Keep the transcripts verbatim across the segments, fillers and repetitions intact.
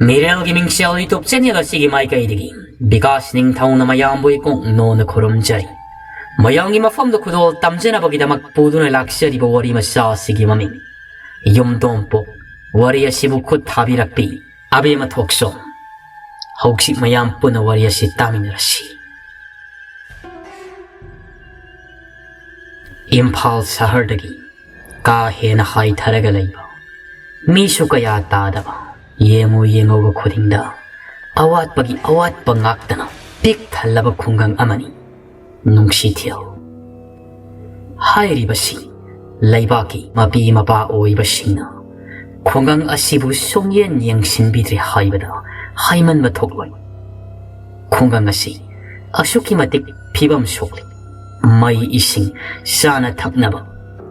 ꯃꯤꯔꯦꯜꯒꯤ ꯃꯤꯡꯁꯦꯜ YouTube channel ꯑꯁꯤꯒꯤ ꯃꯥꯏꯀꯩꯗꯒꯤ ꯕꯤꯀꯥꯁ ꯅꯤꯡꯊꯧꯅ ꯃꯌꯥꯝꯕꯨ ꯏꯀꯣꯛ ꯅꯣꯟꯅ ꯈꯨꯔꯨꯝꯖꯔꯤ꯫ ꯃꯌꯥꯝꯒꯤ ꯃꯐꯝꯗ ꯈꯨꯗꯣꯜ ꯇꯝꯖꯅꯕꯒꯤꯗꯃꯛ ꯄꯨꯗꯨꯅ ꯂꯥꯛꯆꯔꯤꯕ ꯋꯥꯔꯤ ꯃꯆꯥ ꯑꯁꯤꯒꯤ ꯃꯃꯤꯡ ꯌꯨꯝꯗꯣꯡꯄꯣꯛ꯫ ꯋꯥꯔꯤ ꯑꯁꯤꯕꯨ ꯈꯨꯠ ꯊꯥꯕꯤꯔꯛꯄꯤ ꯑꯕꯦꯝꯃ ꯊꯣꯛꯆꯣꯝ꯫ ꯍꯧꯖꯤꯛ ꯃꯌꯥꯝ ꯄꯨꯟꯅ ꯋꯥꯔꯤ ꯑꯁꯤ ꯇꯥꯃꯤꯟꯅꯔꯁꯤ꯫ ꯏꯝꯐꯥꯜ ꯁꯍꯔꯗꯒꯤ ꯀꯥ ꯍꯦꯟꯅ ꯍꯥꯏꯊꯔꯒ ꯂꯩꯕ, ꯃꯤꯁꯨ ꯀꯌꯥ ꯇꯥꯗꯕ, ꯌꯦꯡꯉꯨ ꯌꯦꯡꯉꯨꯕ ꯈꯨꯗꯤꯡꯗ ꯑꯋꯥꯠꯄꯒꯤ ꯑꯋꯥꯠꯄ ꯉꯥꯛꯇꯅ ꯄꯤꯛ ꯊꯜꯂꯕ ꯈꯨꯡꯒꯪ ꯑꯃꯅꯤ ꯅꯨꯡꯁꯤꯊꯦꯜ꯫ ꯍꯥꯏꯔꯤꯕꯁꯤ ꯂꯩꯕꯥꯛꯀꯤ ꯃꯄꯤ ꯃꯄꯥ ꯑꯣꯏꯕꯁꯤꯡꯅ ꯈꯨꯡꯒꯪ ꯑꯁꯤꯕꯨ ꯁꯨꯡꯌꯦꯡ ꯌꯦꯡꯁꯤꯟꯕꯤꯗ꯭ꯔꯦ ꯍꯥꯏꯕꯗ ꯍꯥꯏꯃꯟꯕ ꯊꯣꯛꯂꯣꯏ꯫ ꯈꯨꯡꯒꯪ ꯑꯁꯤ ꯑꯁꯨꯛꯀꯤ ꯃꯇꯤꯛ ꯐꯤꯕꯝ ꯁꯣꯛꯂꯤ꯫ ꯃꯩ ꯏꯁꯤꯡ, ꯆꯥꯅ ꯊꯛꯅꯕ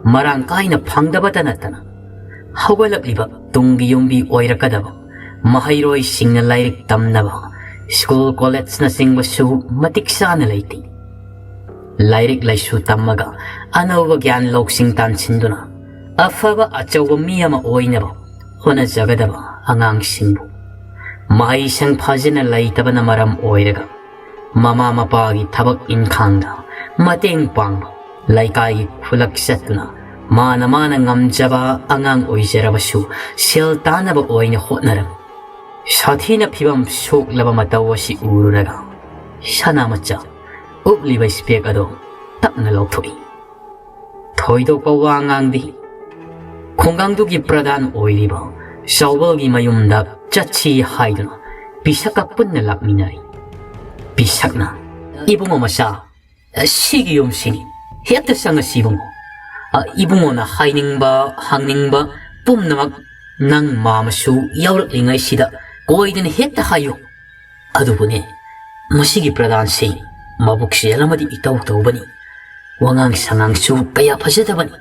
ꯃꯔꯥꯡ ꯀꯥꯏꯅ ꯐꯪꯗꯕꯇ ꯅꯠꯇꯅ, ꯍꯧꯒꯠꯂꯛꯂꯤꯕ ꯇꯨꯡꯒꯤ ꯌꯨꯝꯕꯤ ꯑꯣꯏꯔꯛꯀꯗꯕ ꯃꯍꯩꯔꯣꯏꯁꯤꯡꯅ ꯂꯥꯏꯔꯤꯛ ꯇꯝꯅꯕ ꯁ꯭ꯀꯨꯜ ꯀꯣꯂꯦꯖꯅꯆꯤꯡꯕꯁꯨ ꯃꯇꯤꯛ ꯆꯥꯅ ꯂꯩꯇꯦ꯫ ꯂꯥꯏꯔꯤꯛ ꯂꯥꯏꯁꯨ ꯇꯝꯃꯒ ꯑꯅꯧꯕ ꯒ꯭ꯌꯥꯟ ꯂꯧꯁꯤꯡ ꯇꯥꯟꯁꯤꯟꯗꯨꯅ ꯑꯐꯕ ꯑꯆꯧꯕ ꯃꯤ ꯑꯃ ꯑꯣꯏꯅꯕ ꯍꯣꯠꯅꯖꯒꯗꯕ ꯑꯉꯥꯡꯁꯤꯡꯕꯨ ꯃꯍꯩꯁꯪ ꯐꯖꯅ ꯂꯩꯇꯕꯅ ꯃꯔꯝ ꯑꯣꯏꯔꯒ ꯃꯃꯥ ꯃꯄꯥꯒꯤ ꯊꯕꯛ ꯏꯟꯈꯥꯡꯗ ꯃꯇꯦꯡ ꯄꯥꯡꯕ, ꯂꯩꯀꯥꯏꯒꯤ ꯈꯨꯂꯛ ꯆꯠꯇꯨꯅ ꯃꯥꯅ ꯃꯥꯅ ꯉꯝꯖꯕ ꯑꯉꯥꯡ ꯑꯣꯏꯖꯔꯕꯁꯨ ꯁꯦꯜ ꯇꯥꯅꯕ ꯑꯣꯏꯅ ꯍꯣꯠꯅꯔꯝꯃꯤ꯫ ꯁꯥꯊꯤꯅ ꯐꯤꯕꯝ ꯁꯣꯛꯂꯕ ꯃꯇꯧ ꯑꯁꯤ ꯎꯔꯨꯔꯒ ꯁꯅꯥꯃꯆꯥ ꯎꯞꯂꯤꯕ ꯏꯁꯄꯦꯛ ꯑꯗꯨ ꯇꯞꯅ ꯂꯧꯊꯣꯛꯏ꯫ ꯊꯣꯏꯗꯣꯛꯄ ꯋꯥ ꯉꯥꯡꯗꯦ꯫ ꯈꯨꯡꯒꯪꯗꯨꯒꯤ ꯄ꯭ꯔꯙꯥꯟ ꯑꯣꯏꯔꯤꯕ ꯆꯥꯎꯕꯜꯒꯤ ꯃꯌꯨꯝꯗ ꯆꯠꯁꯤ ꯍꯥꯏꯗꯨꯅ ꯄꯤꯁꯛꯀ ꯄꯨꯟꯅ ꯂꯥꯛꯃꯤꯟꯅꯔꯤ꯫ ꯄꯤꯁꯛꯅ, "ꯏꯕꯨꯡꯉꯣ ꯃꯆꯥ, ꯁꯤꯒꯤ ꯌꯨꯝꯁꯤꯅꯤ꯫ ꯍꯦꯛꯇ ꯆꯪꯉꯁꯤ ꯏꯕꯨꯡꯉꯣ꯫ ꯑ, ꯏꯕꯨꯡꯉꯣꯅ ꯍꯥꯏꯅꯤꯡꯕ, ꯍꯪꯅꯤꯡꯕ ꯄꯨꯝꯅꯃꯛ ꯅꯪ ꯃꯥꯃꯁꯨ ꯌꯥꯎꯔꯛꯂꯤꯉꯩꯁꯤꯗ ꯀꯣꯏꯗꯅ ꯍꯦꯛꯇ ꯍꯥꯏꯌꯨ꯫ ꯑꯗꯨꯕꯨꯅꯦ, ꯃꯁꯤꯒꯤ ꯄ꯭ꯔꯙꯥꯟꯁꯤ ꯃꯕꯨꯛ ꯆꯦꯜ ꯑꯃꯗꯤ ꯏꯇꯧ ꯇꯧꯕꯅꯤ꯫ ꯋꯥꯉꯥꯡ ꯁꯉꯥꯡꯁꯨ ꯀꯌꯥ ꯐꯖꯗꯕꯅꯤ꯫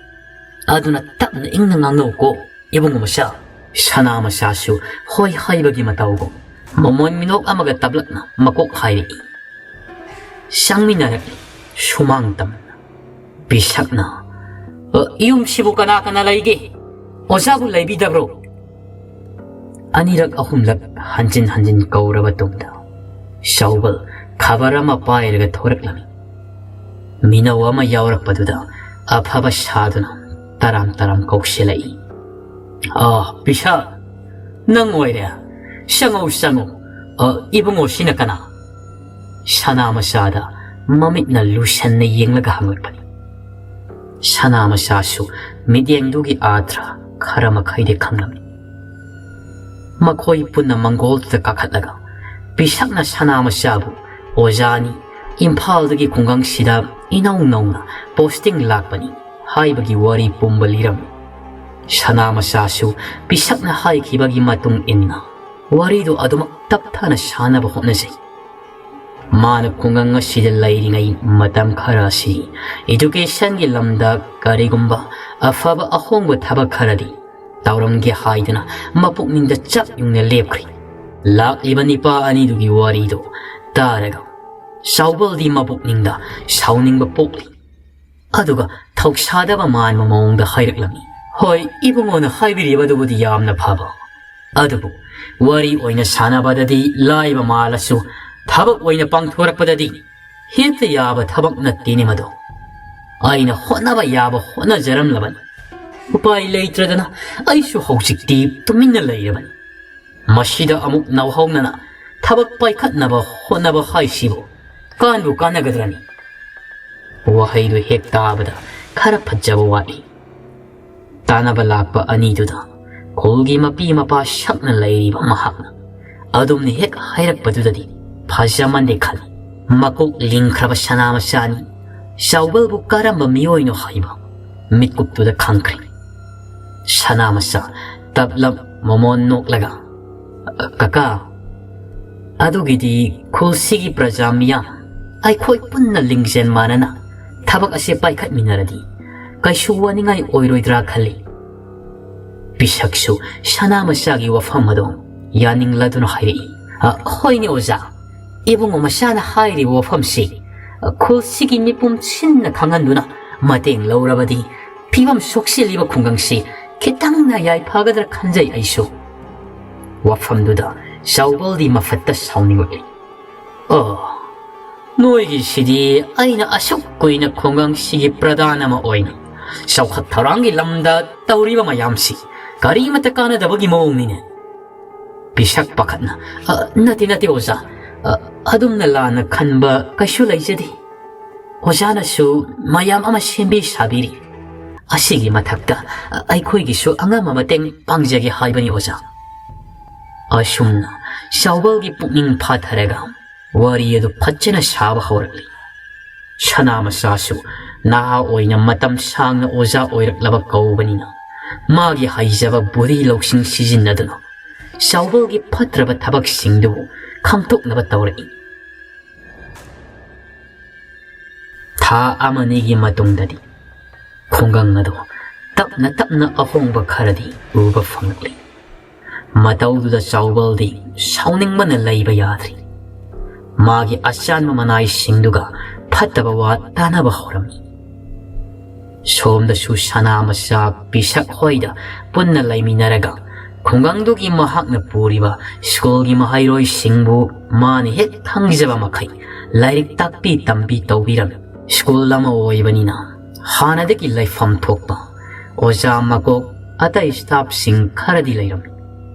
ꯑꯗꯨꯅ ꯇꯞꯅ ꯏꯪꯅ ꯉꯥꯡꯅꯧꯀꯣ, ꯏꯕꯨꯡꯉꯣ ꯃꯆꯥ꯫" ꯁꯅꯥ ꯃꯆꯥꯁꯨ ꯍꯣꯏ ꯍꯥꯏꯕꯒꯤ ꯃꯇꯧꯒꯨꯝ ꯃꯃꯣꯟ ꯃꯤꯅꯣꯛ ꯑꯃꯒ ꯇꯞꯂꯞꯅ ꯃꯀꯣꯛ ꯍꯥꯏꯔꯛꯏ꯫ ꯆꯪꯃꯤꯟꯅꯔꯛꯂꯤ ꯁꯨꯃꯥꯡ ꯇꯝꯅ꯫ ꯄꯤꯁꯛꯅ, "ꯑ, ꯌꯨꯝꯁꯤꯕꯨ ꯀꯅꯥ ꯀꯅꯥ ꯂꯩꯒꯦ? ꯑꯣꯖꯥꯕꯨ ꯂꯩꯕꯤꯗꯕ꯭ꯔꯣ?" ꯑꯅꯤꯔꯛ ꯑꯍꯨꯝꯂꯛ ꯍꯟꯖꯤꯟ ꯍꯟꯖꯤꯟ ꯀꯧꯔꯕ ꯇꯨꯡꯗ ꯁꯥꯎꯕꯜ ꯈꯕꯔ ꯑꯃ ꯄꯥꯏꯔꯒ ꯊꯣꯔꯛꯂꯝꯃꯤ꯫ ꯃꯤꯅꯧ ꯑꯃ ꯌꯥꯎꯔꯛꯄꯗꯨꯗ ꯑꯐꯕ ꯁꯥꯗꯨꯅ ꯇꯔꯥꯝ ꯇꯔꯥꯝ ꯀꯧꯁꯤꯜꯂꯛꯏ꯫ "ꯑ, ꯄꯤꯁꯥ, ꯅꯪ ꯑꯣꯏꯔꯦ? ꯆꯪꯉꯧ, ꯆꯪꯉꯧ꯫ ꯑ, ꯏꯕꯨꯡꯉꯣ, ꯁꯤꯅ ꯀꯅꯥ?" ꯁꯅꯥ ꯃꯆꯥꯗ ꯃꯃꯤꯠꯅ ꯂꯨꯁꯟꯅ ꯌꯦꯡꯂꯒ ꯍꯪꯂꯛꯄꯅꯤ꯫ ꯁꯅꯥ ꯃꯆꯥꯁꯨ ꯃꯤꯠꯌꯦꯡꯗꯨꯒꯤ ꯑꯥꯔꯊ ꯈꯔ ꯃꯈꯩꯗꯤ ꯈꯪꯂꯝꯃꯤ꯫ ꯃꯈꯣꯏ ꯄꯨꯟꯅ ꯃꯪꯒꯣꯜꯗꯨꯗ ꯀꯥꯈꯠꯂꯒ ꯄꯤꯁꯛꯅ ꯁꯅꯥ ꯃꯆꯥꯕꯨ ꯑꯣꯖꯥꯅꯤ, ꯏꯝꯐꯥꯜꯗꯒꯤ ꯈꯨꯡꯒꯪꯁꯤꯗ ꯏꯅꯧ ꯅꯧꯅ ꯄꯣꯁꯇꯤꯡ ꯂꯥꯛꯄꯅꯤ ꯍꯥꯏꯕꯒꯤ ꯋꯥꯔꯤ ꯄꯨꯝꯕ ꯂꯤꯔꯝꯃꯤ꯫ ꯁꯅꯥ ꯃꯆꯥꯁꯨ ꯄꯤꯁꯛꯅ ꯍꯥꯏꯈꯤꯕꯒꯤ ꯃꯇꯨꯡ ꯏꯟꯅ ꯋꯥꯔꯤꯗꯨ ꯑꯗꯨꯃꯛ ꯇꯞꯊꯅ ꯁꯥꯟꯅꯕ ꯍꯣꯠꯅꯖꯩ꯫ ꯃꯥꯅ ꯈꯨꯡꯒꯪ ꯑꯁꯤꯗ ꯂꯩꯔꯤꯉꯩ ꯃꯇꯝ ꯈꯔ ꯑꯁꯤ ꯏꯗꯨꯀꯦꯁꯟꯒꯤ ꯂꯝꯗ ꯀꯔꯤꯒꯨꯝꯕ ꯑꯐꯕ ꯑꯍꯣꯡꯕ ꯊꯕꯛ ꯈꯔꯗꯤ ꯇꯧꯔꯝꯒꯦ ꯍꯥꯏꯗꯨꯅ ꯃꯄꯨꯛꯅꯤꯡꯗ ꯆꯞ ꯌꯨꯡꯅ ꯂꯦꯞꯈ꯭ꯔꯤ꯫ ꯂꯥꯛꯂꯤꯕ ꯅꯤꯄꯥ ꯑꯅꯤꯗꯨꯒꯤ ꯋꯥꯔꯤꯗꯨ ꯇꯥꯔꯒ ꯆꯥꯎꯕꯜꯗꯤ ꯃꯄꯨꯛꯅꯤꯡꯗ ꯁꯥꯎꯅꯤꯡꯕ ꯄꯣꯛꯂꯤ꯫ ꯑꯗꯨꯒ ꯊꯧꯁꯥꯗꯕ ꯃꯥꯟꯕ ꯃꯑꯣꯡꯗ ꯍꯥꯏꯔꯛꯂꯝꯃꯤ꯫ "ꯍꯣꯏ, ꯏꯕꯨꯡꯉꯣꯅ ꯍꯥꯏꯕꯤꯔꯤꯕꯗꯨꯕꯨꯗꯤ ꯌꯥꯝꯅ ꯐꯕ, ꯑꯗꯨꯕꯨ ꯋꯥꯔꯤ ꯑꯣꯏꯅ ꯁꯥꯟꯅꯕꯗꯗꯤ ꯂꯥꯏꯕ ꯃꯥꯜꯂꯁꯨ ꯊꯕꯛ ꯑꯣꯏꯅ ꯄꯥꯡꯊꯣꯔꯛꯄꯗꯗꯤ ꯍꯦꯛꯇ ꯌꯥꯕ ꯊꯕꯛ ꯅꯠꯇꯦꯅꯦ ꯃꯗꯣ꯫ ꯑꯩꯅ ꯍꯣꯠꯅꯕ ꯌꯥꯕ ꯍꯣꯠꯅꯖꯔꯝꯂꯕꯅꯤ꯫ ꯎꯄꯥꯏ ꯂꯩꯇ꯭ꯔꯗꯅ ꯑꯩꯁꯨ ꯍꯧꯖꯤꯛꯇꯤ ꯇꯨꯃꯤꯟꯅ ꯂꯩꯔꯕꯅꯤ꯫ ꯃꯁꯤꯗ ꯑꯃꯨꯛ ꯅꯧꯍꯧꯅꯅ ꯊꯕꯛ ꯄꯥꯏꯈꯠꯅꯕ ꯍꯣꯠꯅꯕ ꯍꯥꯏꯁꯤꯕꯨ ꯀꯥꯟꯕꯨ ꯀꯥꯟꯅꯒꯗ꯭ꯔꯅꯤ?" ꯋꯥꯍꯩꯗꯨ ꯍꯦꯛ ꯇꯥꯕꯗ ꯈꯔ ꯐꯖꯕ ꯋꯥꯠꯂꯤ꯫ ꯇꯥꯟꯅꯕ ꯂꯥꯛꯄ ꯑꯅꯤꯗꯨꯗ ꯈꯨꯜꯒꯤ ꯃꯄꯤ ꯃꯄꯥ ꯁꯛꯅ ꯂꯩꯔꯤꯕ ꯃꯍꯥꯛꯅ ꯑꯗꯨꯝꯅ ꯍꯦꯛ ꯍꯥꯏꯔꯛꯄꯗꯨꯗꯗꯤ ꯐꯖꯃꯟꯗꯦ ꯈꯜꯂꯤ꯫ ꯃꯀꯣꯛ ꯂꯤꯡꯈ꯭ꯔꯕ ꯁꯅꯥ ꯃꯆꯥꯅꯤ꯫ ꯆꯥꯎꯕꯜꯕꯨ ꯀꯔꯝꯕ ꯃꯤꯑꯣꯏꯅꯣ ꯍꯥꯏꯕ ꯃꯤꯠꯀꯨꯞꯇꯨꯗ ꯈꯪꯈ꯭ꯔꯦ꯫ ꯁꯅꯥ ꯃꯆꯥ ꯇꯞꯂꯞ ꯃꯃꯣꯟ ꯅꯣꯛꯂꯒ, "ꯀꯀꯥ, ꯑꯗꯨꯒꯤꯗꯤ ꯈꯨꯜꯁꯤꯒꯤ ꯄ꯭ꯔꯖꯥ ꯃꯤꯌꯥꯝ ꯑꯩꯈꯣꯏ ꯄꯨꯟꯅ ꯂꯤꯡꯖꯦꯜ ꯃꯥꯟꯅꯅ ꯊꯕꯛ ꯑꯁꯦ ꯄꯥꯏꯈꯠꯃꯤꯟꯅꯔꯗꯤ ꯀꯩꯁꯨ ꯋꯥꯅꯤꯡꯉꯥꯏ ꯑꯣꯏꯔꯣꯏꯗ꯭ꯔꯥ ꯈꯜꯂꯤ꯫" ꯄꯤꯁꯛꯁꯨ ꯁꯅꯥ ꯃꯆꯥꯒꯤ ꯋꯥꯐꯝ ꯑꯗꯨ ꯌꯥꯅꯤꯡꯂꯗꯨꯅ ꯍꯥꯏꯔꯛꯏ꯫ "ꯑ, ꯍꯣꯏꯅꯦ ꯑꯣꯖꯥ, ꯏꯕꯨꯡꯉꯣ ꯃꯆꯥꯅ ꯍꯥꯏꯔꯤꯕ ꯋꯥꯐꯝꯁꯤ ꯈꯨꯜꯁꯤꯒꯤ ꯃꯤꯄꯨꯝ ꯁꯤꯟꯅ ꯈꯪꯍꯟꯗꯨꯅ ꯃꯇꯦꯡ ꯂꯧꯔꯕꯗꯤ ꯐꯤꯕꯝ ꯁꯣꯛꯆꯤꯜꯂꯤꯕ ꯈꯨꯡꯒꯪꯁꯤ ꯈꯤꯇꯪ ꯌꯥꯏꯐꯒꯗ꯭ꯔꯥ ꯈꯟꯖꯩ ꯑꯩꯁꯨ꯫" ꯋꯥꯐꯝꯗꯨꯗ ꯆꯥꯎꯕꯜꯗꯤ ꯃꯐꯠꯇ ꯁꯥꯎꯅꯤꯡꯂꯛꯏ꯫ "ꯑꯣ, ꯅꯣꯏꯒꯤꯁꯤꯗꯤ ꯑꯩꯅ ꯑꯁꯨꯛ ꯀꯨꯏꯅ ꯈꯨꯡꯒꯪꯁꯤꯒꯤ ꯄ꯭ꯔꯙꯥꯟ ꯑꯃ ꯑꯣꯏꯅ ꯆꯥꯎꯈꯠ ꯊꯧꯔꯥꯡꯒꯤ ꯂꯝꯗ ꯇꯧꯔꯤꯕ ꯃꯌꯥꯝꯁꯤ ꯀꯔꯤꯃꯠꯇ ꯀꯥꯟꯅꯗꯕꯒꯤ ꯃꯑꯣꯡꯅꯤꯅꯦ?" ꯄꯤꯁꯛ ꯄꯥꯈꯠꯅ, "ꯑ, ꯅꯠꯇꯦ, ꯅꯠꯇꯦ ꯑꯣꯖꯥ, ꯑ, ꯑꯗꯨꯝꯅ ꯂꯥꯟꯅ ꯈꯟꯕ ꯀꯩꯁꯨ ꯂꯩꯖꯗꯦ꯫ ꯑꯣꯖꯥꯅꯁꯨ ꯃꯌꯥꯝ ꯑꯃ ꯁꯦꯝꯕꯤ ꯁꯥꯕꯤꯔꯤ꯫ ꯑꯁꯤꯒꯤ ꯃꯊꯛꯇ, ꯑ, ꯑꯩꯈꯣꯏꯒꯤꯁꯨ ꯑꯉꯝꯕ ꯃꯇꯦꯡ ꯄꯥꯡꯖꯒꯦ ꯍꯥꯏꯕꯅꯤ ꯑꯣꯖꯥ꯫" ꯑꯁꯨꯝꯅ ꯆꯥꯎꯕꯜꯒꯤ ꯄꯨꯛꯅꯤꯡ ꯐꯥꯊꯔꯒ ꯋꯥꯔꯤ ꯑꯗꯨ ꯐꯖꯅ ꯁꯥꯕ ꯍꯧꯔꯛꯂꯤ꯫ ꯁꯅꯥ ꯃꯆꯥꯁꯨ ꯅꯍꯥ ꯑꯣꯏꯅ ꯃꯇꯝ ꯁꯥꯡꯅ ꯑꯣꯖꯥ ꯑꯣꯏꯔꯛꯂꯕ ꯀꯧꯕꯅꯤꯅ, ꯃꯥꯒꯤ ꯍꯩꯖꯕ ꯕꯨꯙꯤ ꯂꯧꯁꯤꯡ ꯁꯤꯖꯤꯟꯅꯗꯨꯅ ꯆꯥꯎꯕꯜꯒꯤ ꯐꯠꯇ꯭ꯔꯕ ꯊꯕꯛꯁꯤꯡꯗꯨꯕꯨ ꯈꯪꯗꯣꯛꯅꯕ ꯇꯧꯔꯛꯏ꯫ ꯊꯥ ꯑꯃꯅꯤꯒꯤ ꯃꯇꯨꯡꯗꯗꯤ ꯈꯨꯡꯒꯪ ꯑꯗꯨ ꯇꯞꯅ ꯇꯞꯅ ꯑꯍꯣꯡꯕ ꯈꯔꯗꯤ ꯎꯕ ꯐꯪꯂꯛꯂꯤ꯫ ꯃꯇꯧꯗꯨꯗ ꯆꯥꯎꯕꯜꯗꯤ ꯁꯥꯎꯅꯤꯡꯕꯅ ꯂꯩꯕ ꯌꯥꯗ꯭ꯔꯤ꯫ ꯃꯥꯒꯤ ꯑꯆꯥꯟꯕ ꯃꯅꯥꯏꯁꯤꯡꯗꯨꯒ ꯐꯠꯇꯕ ꯋꯥ ꯇꯥꯅꯕ ꯍꯧꯔꯝꯃꯤ꯫ ꯁꯣꯝꯗꯁꯨ ꯁꯅꯥ ꯃꯆꯥ ꯄꯤꯁꯛ ꯍꯣꯏꯗ ꯄꯨꯟꯅ ꯂꯩꯃꯤꯟꯅꯔꯒ ꯈꯨꯡꯒꯪꯗꯨꯒꯤ ꯃꯍꯥꯛꯅ ꯄꯨꯔꯤꯕ ꯁ꯭ꯀꯨꯜꯒꯤ ꯃꯍꯩꯔꯣꯏꯁꯤꯡꯕꯨ ꯃꯥꯅ ꯍꯦꯛ ꯈꯪꯖꯕ ꯃꯈꯩ ꯂꯥꯏꯔꯤꯛ ꯇꯥꯛꯄꯤ ꯇꯝꯕꯤ ꯇꯧꯕꯤꯔꯝꯃꯤ꯫ ꯁ꯭ꯀꯨꯜ ꯑꯃ ꯑꯣꯏꯕꯅꯤꯅ ꯍꯥꯟꯅꯗꯒꯤ ꯂꯩꯐꯝ ꯊꯣꯛꯄ ꯑꯣꯖꯥ ꯃꯀꯣꯛ ꯑꯇꯩ ꯁ꯭ꯇꯥꯐꯁꯤꯡ ꯈꯔꯗꯤ ꯂꯩꯔꯝꯃꯤ꯫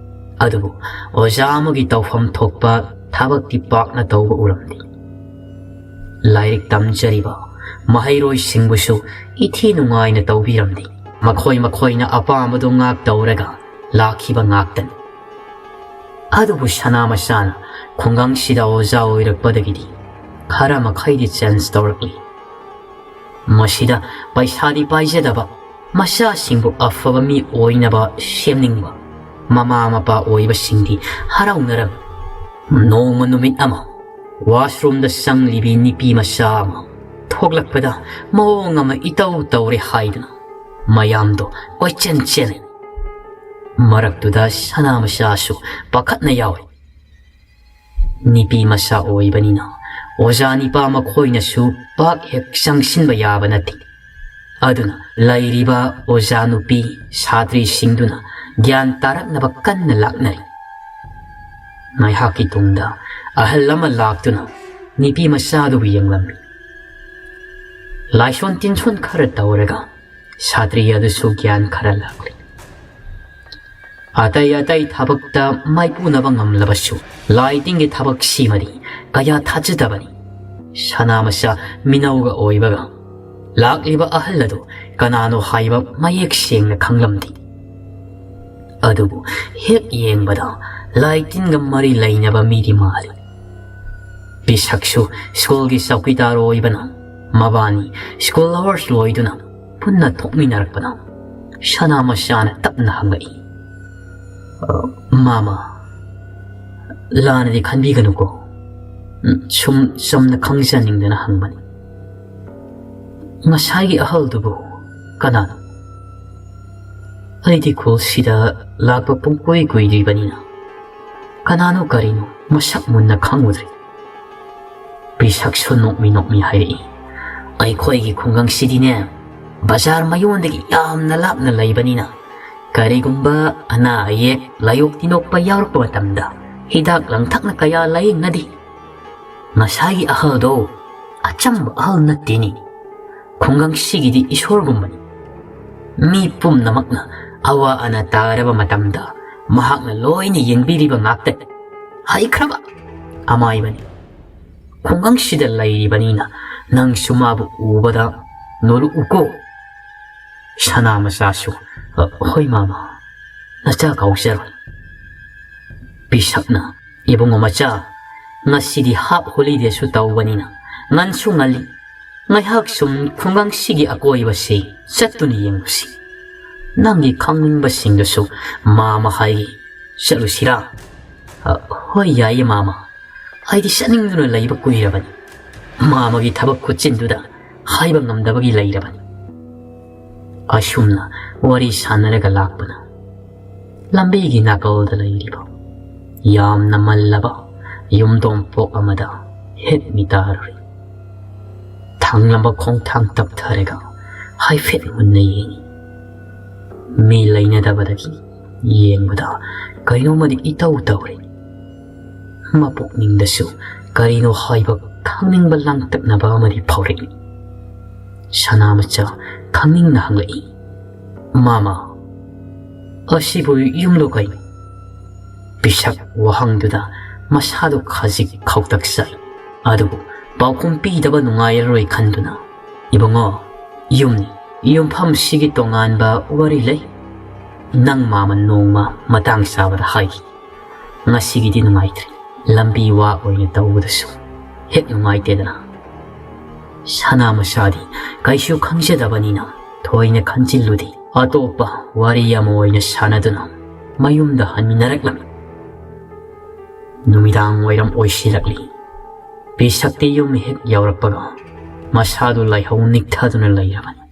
ꯑꯗꯨꯕꯨ ꯑꯣꯖꯥ ꯑꯃꯒꯤ ꯇꯧꯐꯝ ꯊꯣꯛꯄ ꯊꯕꯛꯇꯤ ꯄꯥꯛꯅ ꯇꯧꯕ ꯎꯔꯝꯗꯦ꯫ ꯂꯥꯏꯔꯤꯛ ꯇꯝꯖꯔꯤꯕ ꯃꯍꯩꯔꯣꯏꯁꯤꯡꯕꯨꯁꯨ ꯏꯊꯤ ꯅꯨꯡꯉꯥꯏꯅ ꯇꯧꯕꯤꯔꯝꯗꯦ꯫ ꯃꯈꯣꯏ ꯃꯈꯣꯏꯅ ꯑꯄꯥꯝꯕꯗꯨ ꯉꯥꯛ ꯇꯧꯔꯒ ꯂꯥꯛꯈꯤꯕ ꯉꯥꯛꯇꯅꯤ꯫ ꯑꯗꯨꯕꯨ ꯁꯅꯥ ꯃꯆꯥꯅ ꯈꯨꯡꯒꯪꯁꯤꯗ ꯑꯣꯖꯥ ꯑꯣꯏꯔꯛꯄꯗꯒꯤꯗꯤ ꯈꯔ ꯃꯈꯩꯗꯤ ꯆꯦꯟꯖ ꯇꯧꯔꯛꯂꯤ꯫ ꯃꯁꯤꯗ ꯄꯩꯁꯥꯗꯤ ꯄꯥꯏꯖꯗꯕ, ꯃꯆꯥꯁꯤꯡꯕꯨ ꯑꯐꯕ ꯃꯤ ꯑꯣꯏꯅꯕ ꯁꯦꯝꯅꯤꯡꯕ ꯃꯃꯥ ꯃꯄꯥ ꯑꯣꯏꯕꯁꯤꯡꯗꯤ ꯍꯔꯥꯎꯅꯔꯝꯃꯤ꯫ ꯅꯣꯡꯃ ꯅꯨꯃꯤꯠ ꯑꯃ ꯋꯥꯁꯔꯨꯝꯗ ꯆꯪꯂꯤꯕꯤ ꯅꯨꯄꯤ ꯃꯆꯥ ꯑꯃ ꯊꯣꯛꯂꯛꯄꯗ ꯃꯑꯣꯡ ꯑꯃ ꯏꯇꯧ ꯇꯧꯔꯦ ꯍꯥꯏꯗꯨꯅ ꯃꯌꯥꯝꯗꯣ ꯀꯣꯏꯆꯦꯟ ꯆꯦꯜꯂꯤ꯫ ꯃꯔꯛꯇꯨꯗ ꯁꯅꯥ ꯃꯆꯥꯁꯨ ꯄꯥꯈꯠꯅ ꯌꯥꯎꯏ꯫ ꯅꯨꯄꯤ ꯃꯆꯥ ꯑꯣꯏꯕꯅꯤꯅ ꯑꯣꯖꯥ ꯅꯨꯄꯥ ꯃꯈꯣꯏꯅꯁꯨ ꯄꯥꯛ ꯍꯦꯛ ꯆꯪꯁꯤꯟꯕ ꯌꯥꯕ ꯅꯠꯇꯦ꯫ ꯑꯗꯨꯅ ꯂꯩꯔꯤꯕ ꯑꯣꯖꯥ ꯅꯨꯄꯤ ꯁꯥꯇ꯭ꯔꯤꯁꯤꯡꯗꯨꯅ ꯒ꯭ꯌꯥꯟ ꯇꯥꯔꯛꯅꯕ ꯀꯟꯅ ꯂꯥꯛꯅꯔꯤ꯫ ꯉꯥꯏꯍꯥꯛꯀꯤ ꯇꯨꯡꯗ ꯑꯍꯜ ꯑꯃ ꯂꯥꯛꯇꯨꯅ ꯅꯨꯄꯤ ꯃꯆꯥꯗꯨꯕꯨ ꯌꯦꯡꯂꯝꯃꯤ꯫ ꯂꯥꯏꯁꯣꯟ ꯇꯤꯟꯁꯣꯟ ꯈꯔ ꯇꯧꯔꯒ ꯁꯥꯇ꯭ꯔꯤ ꯑꯗꯨꯁꯨ ꯒ꯭ꯌꯥꯟ ꯈꯔ ꯂꯥꯛꯂꯤ꯫ ꯑꯇꯩ ꯑꯇꯩ ꯊꯕꯛꯇ ꯃꯥꯏꯄꯨꯅꯕ ꯉꯝꯂꯕꯁꯨ ꯂꯥꯏ ꯇꯤꯟꯒꯤ ꯊꯕꯛꯁꯤꯃꯗꯤ ꯀꯌꯥ ꯊꯥꯖꯗꯕꯅꯤ꯫ ꯁꯅꯥꯃꯆꯥ ꯃꯤꯅꯧꯒ ꯑꯣꯏꯕꯒ ꯂꯥꯛꯂꯤꯕ ꯑꯍꯜ ꯑꯗꯨ ꯀꯅꯥꯅꯣ ꯍꯥꯏꯕ ꯃꯌꯦꯛ ꯁꯦꯡꯅ ꯈꯪꯂꯝꯗꯦ꯫ ꯑꯗꯨꯕꯨ ꯍꯦꯛ ꯌꯦꯡꯕꯗ ꯂꯥꯏ ꯇꯤꯟꯒ ꯃꯔꯤ ꯂꯩꯅꯕ ꯃꯤꯗꯤ ꯃꯥꯜꯂꯤ꯫ ꯄꯤꯁꯛꯁꯨ ꯁ꯭ꯀꯨꯜꯒꯤ ꯆꯧꯀꯤꯗꯥꯔ ꯑꯣꯏꯕꯅ ꯃꯕꯥꯅꯤ ꯁ꯭ꯀꯨꯜ ꯑꯋꯥꯔꯁ ꯂꯣꯏꯗꯨꯅ ꯄꯨꯟꯅ ꯊꯣꯛꯃꯤꯟꯅꯔꯛꯄꯅ ꯁꯅꯥꯃꯆꯥꯅ ꯇꯞꯅ ꯍꯪꯂꯛꯏ꯫ "ꯑ, ꯃꯥꯃ, ꯂꯥꯟꯅꯗꯤ ꯈꯟꯕꯤꯒꯅꯨꯀꯣ꯫ ꯎꯝ, ꯁꯨꯝ ꯆꯝꯅ ꯈꯪꯖꯅꯤꯡꯗꯅ ꯍꯪꯕꯅꯤ꯫ ꯉꯁꯥꯏꯒꯤ ꯑꯍꯜꯗꯨꯕꯨ ꯀꯅꯥꯅꯣ? ꯑꯩꯗꯤ ꯈꯨꯜꯁꯤꯗ ꯂꯥꯛꯄ ꯄꯨꯡꯀꯨꯏ ꯀꯨꯏꯗ꯭ꯔꯤꯕꯅꯤꯅ ꯀꯅꯥꯅꯣ ꯀꯔꯤꯅꯣ ꯃꯁꯛ ꯃꯨꯟꯅ ꯈꯪꯉꯨꯗ꯭ꯔꯤ꯫" ꯄꯤꯁꯛꯁꯨ ꯅꯣꯛꯃꯤ ꯅꯣꯛꯃꯤ ꯍꯥꯏꯔꯛꯏ꯫ "ꯑꯩꯈꯣꯏꯒꯤ ꯈꯨꯡꯒꯪꯁꯤꯗꯤꯅꯦ, ꯕꯖꯥꯔ ꯃꯌꯣꯟꯗꯒꯤ ꯌꯥꯝꯅ ꯂꯥꯞꯅ ꯂꯩꯕꯅꯤꯅ ꯀꯔꯤꯒꯨꯝꯕ ꯑꯅꯥ ꯑꯌꯦꯛ, ꯂꯥꯏꯑꯣꯛ ꯇꯤꯟꯑꯣꯛꯄ ꯌꯥꯎꯔꯛꯄ ꯃꯇꯝꯗ ꯍꯤꯗꯥꯛ ꯂꯥꯡꯊꯛꯅ ꯀꯌꯥ ꯂꯥꯌꯦꯡꯅꯗꯦ꯫ ꯉꯁꯥꯏꯒꯤ ꯑꯍꯜꯗꯣ ꯑꯆꯝꯕ ꯑꯍꯜ ꯅꯠꯇꯦꯅꯦ꯫ ꯈꯨꯡꯒꯪꯁꯤꯒꯤꯗꯤ ꯏꯁꯣꯔꯒꯨꯝꯕꯅꯤ꯫ ꯃꯤ ꯄꯨꯝꯅꯃꯛꯅ ꯑꯋꯥ ꯑꯅꯥ ꯇꯥꯔꯕ ꯃꯇꯝꯗ ꯃꯍꯥꯛꯅ ꯂꯣꯏꯅ ꯌꯦꯡꯕꯤꯔꯤꯕ ꯉꯥꯛꯇꯅꯤ꯫ ꯍꯩꯈ꯭ꯔꯕ ꯑꯃꯥꯏꯕꯅꯤ꯫ ꯈꯨꯡꯒꯪꯁꯤꯗ ꯂꯩꯔꯤꯕꯅꯤꯅ ꯅꯪꯁꯨ ꯃꯥꯕꯨ ꯎꯕꯗ ꯅꯣꯂꯨꯛꯎꯀꯣ꯫" ꯁꯅꯥꯃꯆꯥꯁꯨ, "ꯑ, ꯍꯣꯏ ꯃꯥꯃ, ꯅꯆꯥ ꯀꯥꯎꯖꯔꯣꯏ꯫" ꯄꯤꯁꯛꯅ, "ꯏꯕꯨꯡꯉꯣ ꯃꯆꯥ, ꯉꯁꯤꯗꯤ ꯍꯥꯞ ꯍꯣꯂꯤꯗꯦꯁꯨ ꯇꯧꯕꯅꯤꯅ ꯉꯟꯁꯨ ꯉꯜꯂꯤ꯫ ꯉꯥꯏꯍꯥꯛ ꯁꯨꯝ ꯈꯨꯡꯒꯪꯁꯤꯒꯤ ꯑꯀꯣꯏꯕꯁꯤ ꯆꯠꯇꯨꯅ ꯌꯦꯡꯉꯨꯁꯤ꯫ ꯅꯪꯒꯤ ꯈꯪꯅꯤꯡꯕꯁꯤꯡꯗꯨꯁꯨ ꯃꯥꯃ ꯍꯥꯏꯒꯦ꯫ ꯆꯠꯂꯨꯁꯤꯔꯥ?" "ꯑ, ꯍꯣꯏ, ꯌꯥꯏꯌꯦ ꯃꯥꯃ꯫ ꯑꯩꯗꯤ ꯆꯠꯅꯤꯡꯗꯨꯅ ꯂꯩꯕ ꯀꯨꯏꯔꯕꯅꯤ꯫ ꯃꯥꯃꯒꯤ ꯊꯕꯛ ꯈꯨꯠꯆꯤꯟꯗꯨꯗ ꯍꯥꯏꯕ ꯉꯝꯗꯕꯒꯤ ꯂꯩꯔꯕꯅꯤ꯫" ꯑꯁꯨꯝꯅ ꯋꯥꯔꯤ ꯁꯥꯟꯅꯔꯒ ꯂꯥꯛꯄꯅ ꯂꯝꯕꯤꯒꯤ ꯅꯥꯀꯜꯗ ꯂꯩꯔꯤꯕ ꯌꯥꯝꯅ ꯃꯜꯂꯕ ꯌꯨꯝꯗꯣꯡꯄꯣꯛ ꯑꯃꯗ ꯍꯦꯛ ꯃꯤꯇꯥꯔꯨꯔꯤ꯫ ꯊꯪꯂꯝꯕ ꯈꯣꯡꯊꯥꯡ ꯇꯞꯊꯔꯒ ꯍꯥꯏꯐꯦꯠ ꯃꯨꯟꯅ ꯌꯦꯡꯉꯤ꯫ ꯃꯤ ꯂꯩꯅꯗꯕꯗꯒꯤ ꯌꯦꯡꯕꯗ ꯀꯩꯅꯣꯝꯃꯗꯤ ꯏꯇꯧ ꯇꯧꯔꯤ꯫ ꯃꯄꯨꯛꯅꯤꯡꯗꯁꯨ ꯀꯔꯤꯅꯣ ꯍꯥꯏꯕ ꯈꯪꯅꯤꯡꯕ ꯂꯥꯡꯇꯛꯅꯕ ꯑꯃꯗꯤ ꯐꯥꯎꯔꯛꯏ꯫ ꯁꯅꯥꯃꯆꯥ ꯈꯪꯅꯤꯡꯅ ꯍꯪꯂꯛꯏ, "ꯃꯥꯃ, ꯑꯁꯤꯕꯨ ꯌꯨꯝꯂꯣ ꯀꯩꯅꯣ?" ꯄꯤꯁꯛ ꯋꯥꯍꯪꯗꯨꯗ ꯃꯁꯥꯗꯨ ꯈꯖꯤꯛ ꯈꯧꯇꯛ ꯆꯥꯏ꯫ ꯑꯗꯨꯕꯨ ꯄꯥꯎꯈꯨꯝ ꯄꯤꯗꯕ ꯅꯨꯡꯉꯥꯏꯔꯔꯣꯏ ꯈꯟꯗꯨꯅ, "ꯏꯕꯨꯡꯉꯣ, ꯌꯨꯝꯅꯤ꯫ ꯌꯨꯝꯐꯝꯁꯤꯒꯤ ꯇꯣꯉꯥꯟꯕ ꯋꯥꯔꯤ ꯂꯩ꯫ ꯅꯪ ꯃꯥꯃ ꯅꯣꯡꯃ ꯃꯇꯥꯡ ꯆꯥꯕꯗ ꯍꯥꯏꯒꯦ꯫ ꯉꯁꯤꯒꯤꯗꯤ ꯅꯨꯡꯉꯥꯏꯇ꯭ꯔꯦ꯫ ꯂꯝꯕꯤ ꯋꯥ ꯑꯣꯏꯅ ꯇꯧꯕꯗꯁꯨ ꯍꯦꯛ ꯅꯨꯡꯉꯥꯏꯇꯦꯗꯅ꯫" ꯁꯅꯥꯃꯆꯥꯗꯤ ꯀꯩꯁꯨ ꯈꯪꯖꯗꯕꯅꯤꯅ ꯊꯣꯏꯅ ꯈꯟꯖꯤꯜꯂꯨꯗꯦ꯫ ꯑꯇꯣꯞꯄ ꯋꯥꯔꯤ ꯑꯃ ꯑꯣꯏꯅ ꯁꯥꯟꯅꯗꯨꯅ ꯃꯌꯨꯝꯗ ꯍꯟꯃꯤꯟꯅꯔꯛꯂꯝꯃꯤ꯫ ꯅꯨꯃꯤꯗꯥꯡ ꯋꯥꯏꯔꯝ ꯑꯣꯏꯁꯤꯜꯂꯛꯂꯤ꯫ ꯄꯤꯁꯛꯇꯤ ꯌꯨꯝ ꯍꯦꯛ ꯌꯧꯔꯛꯄꯒ ꯃꯁꯥꯗꯨ ꯂꯥꯏꯍꯧ ꯅꯤꯛꯊꯗꯨꯅ ꯂꯩꯔꯕꯅꯤ꯫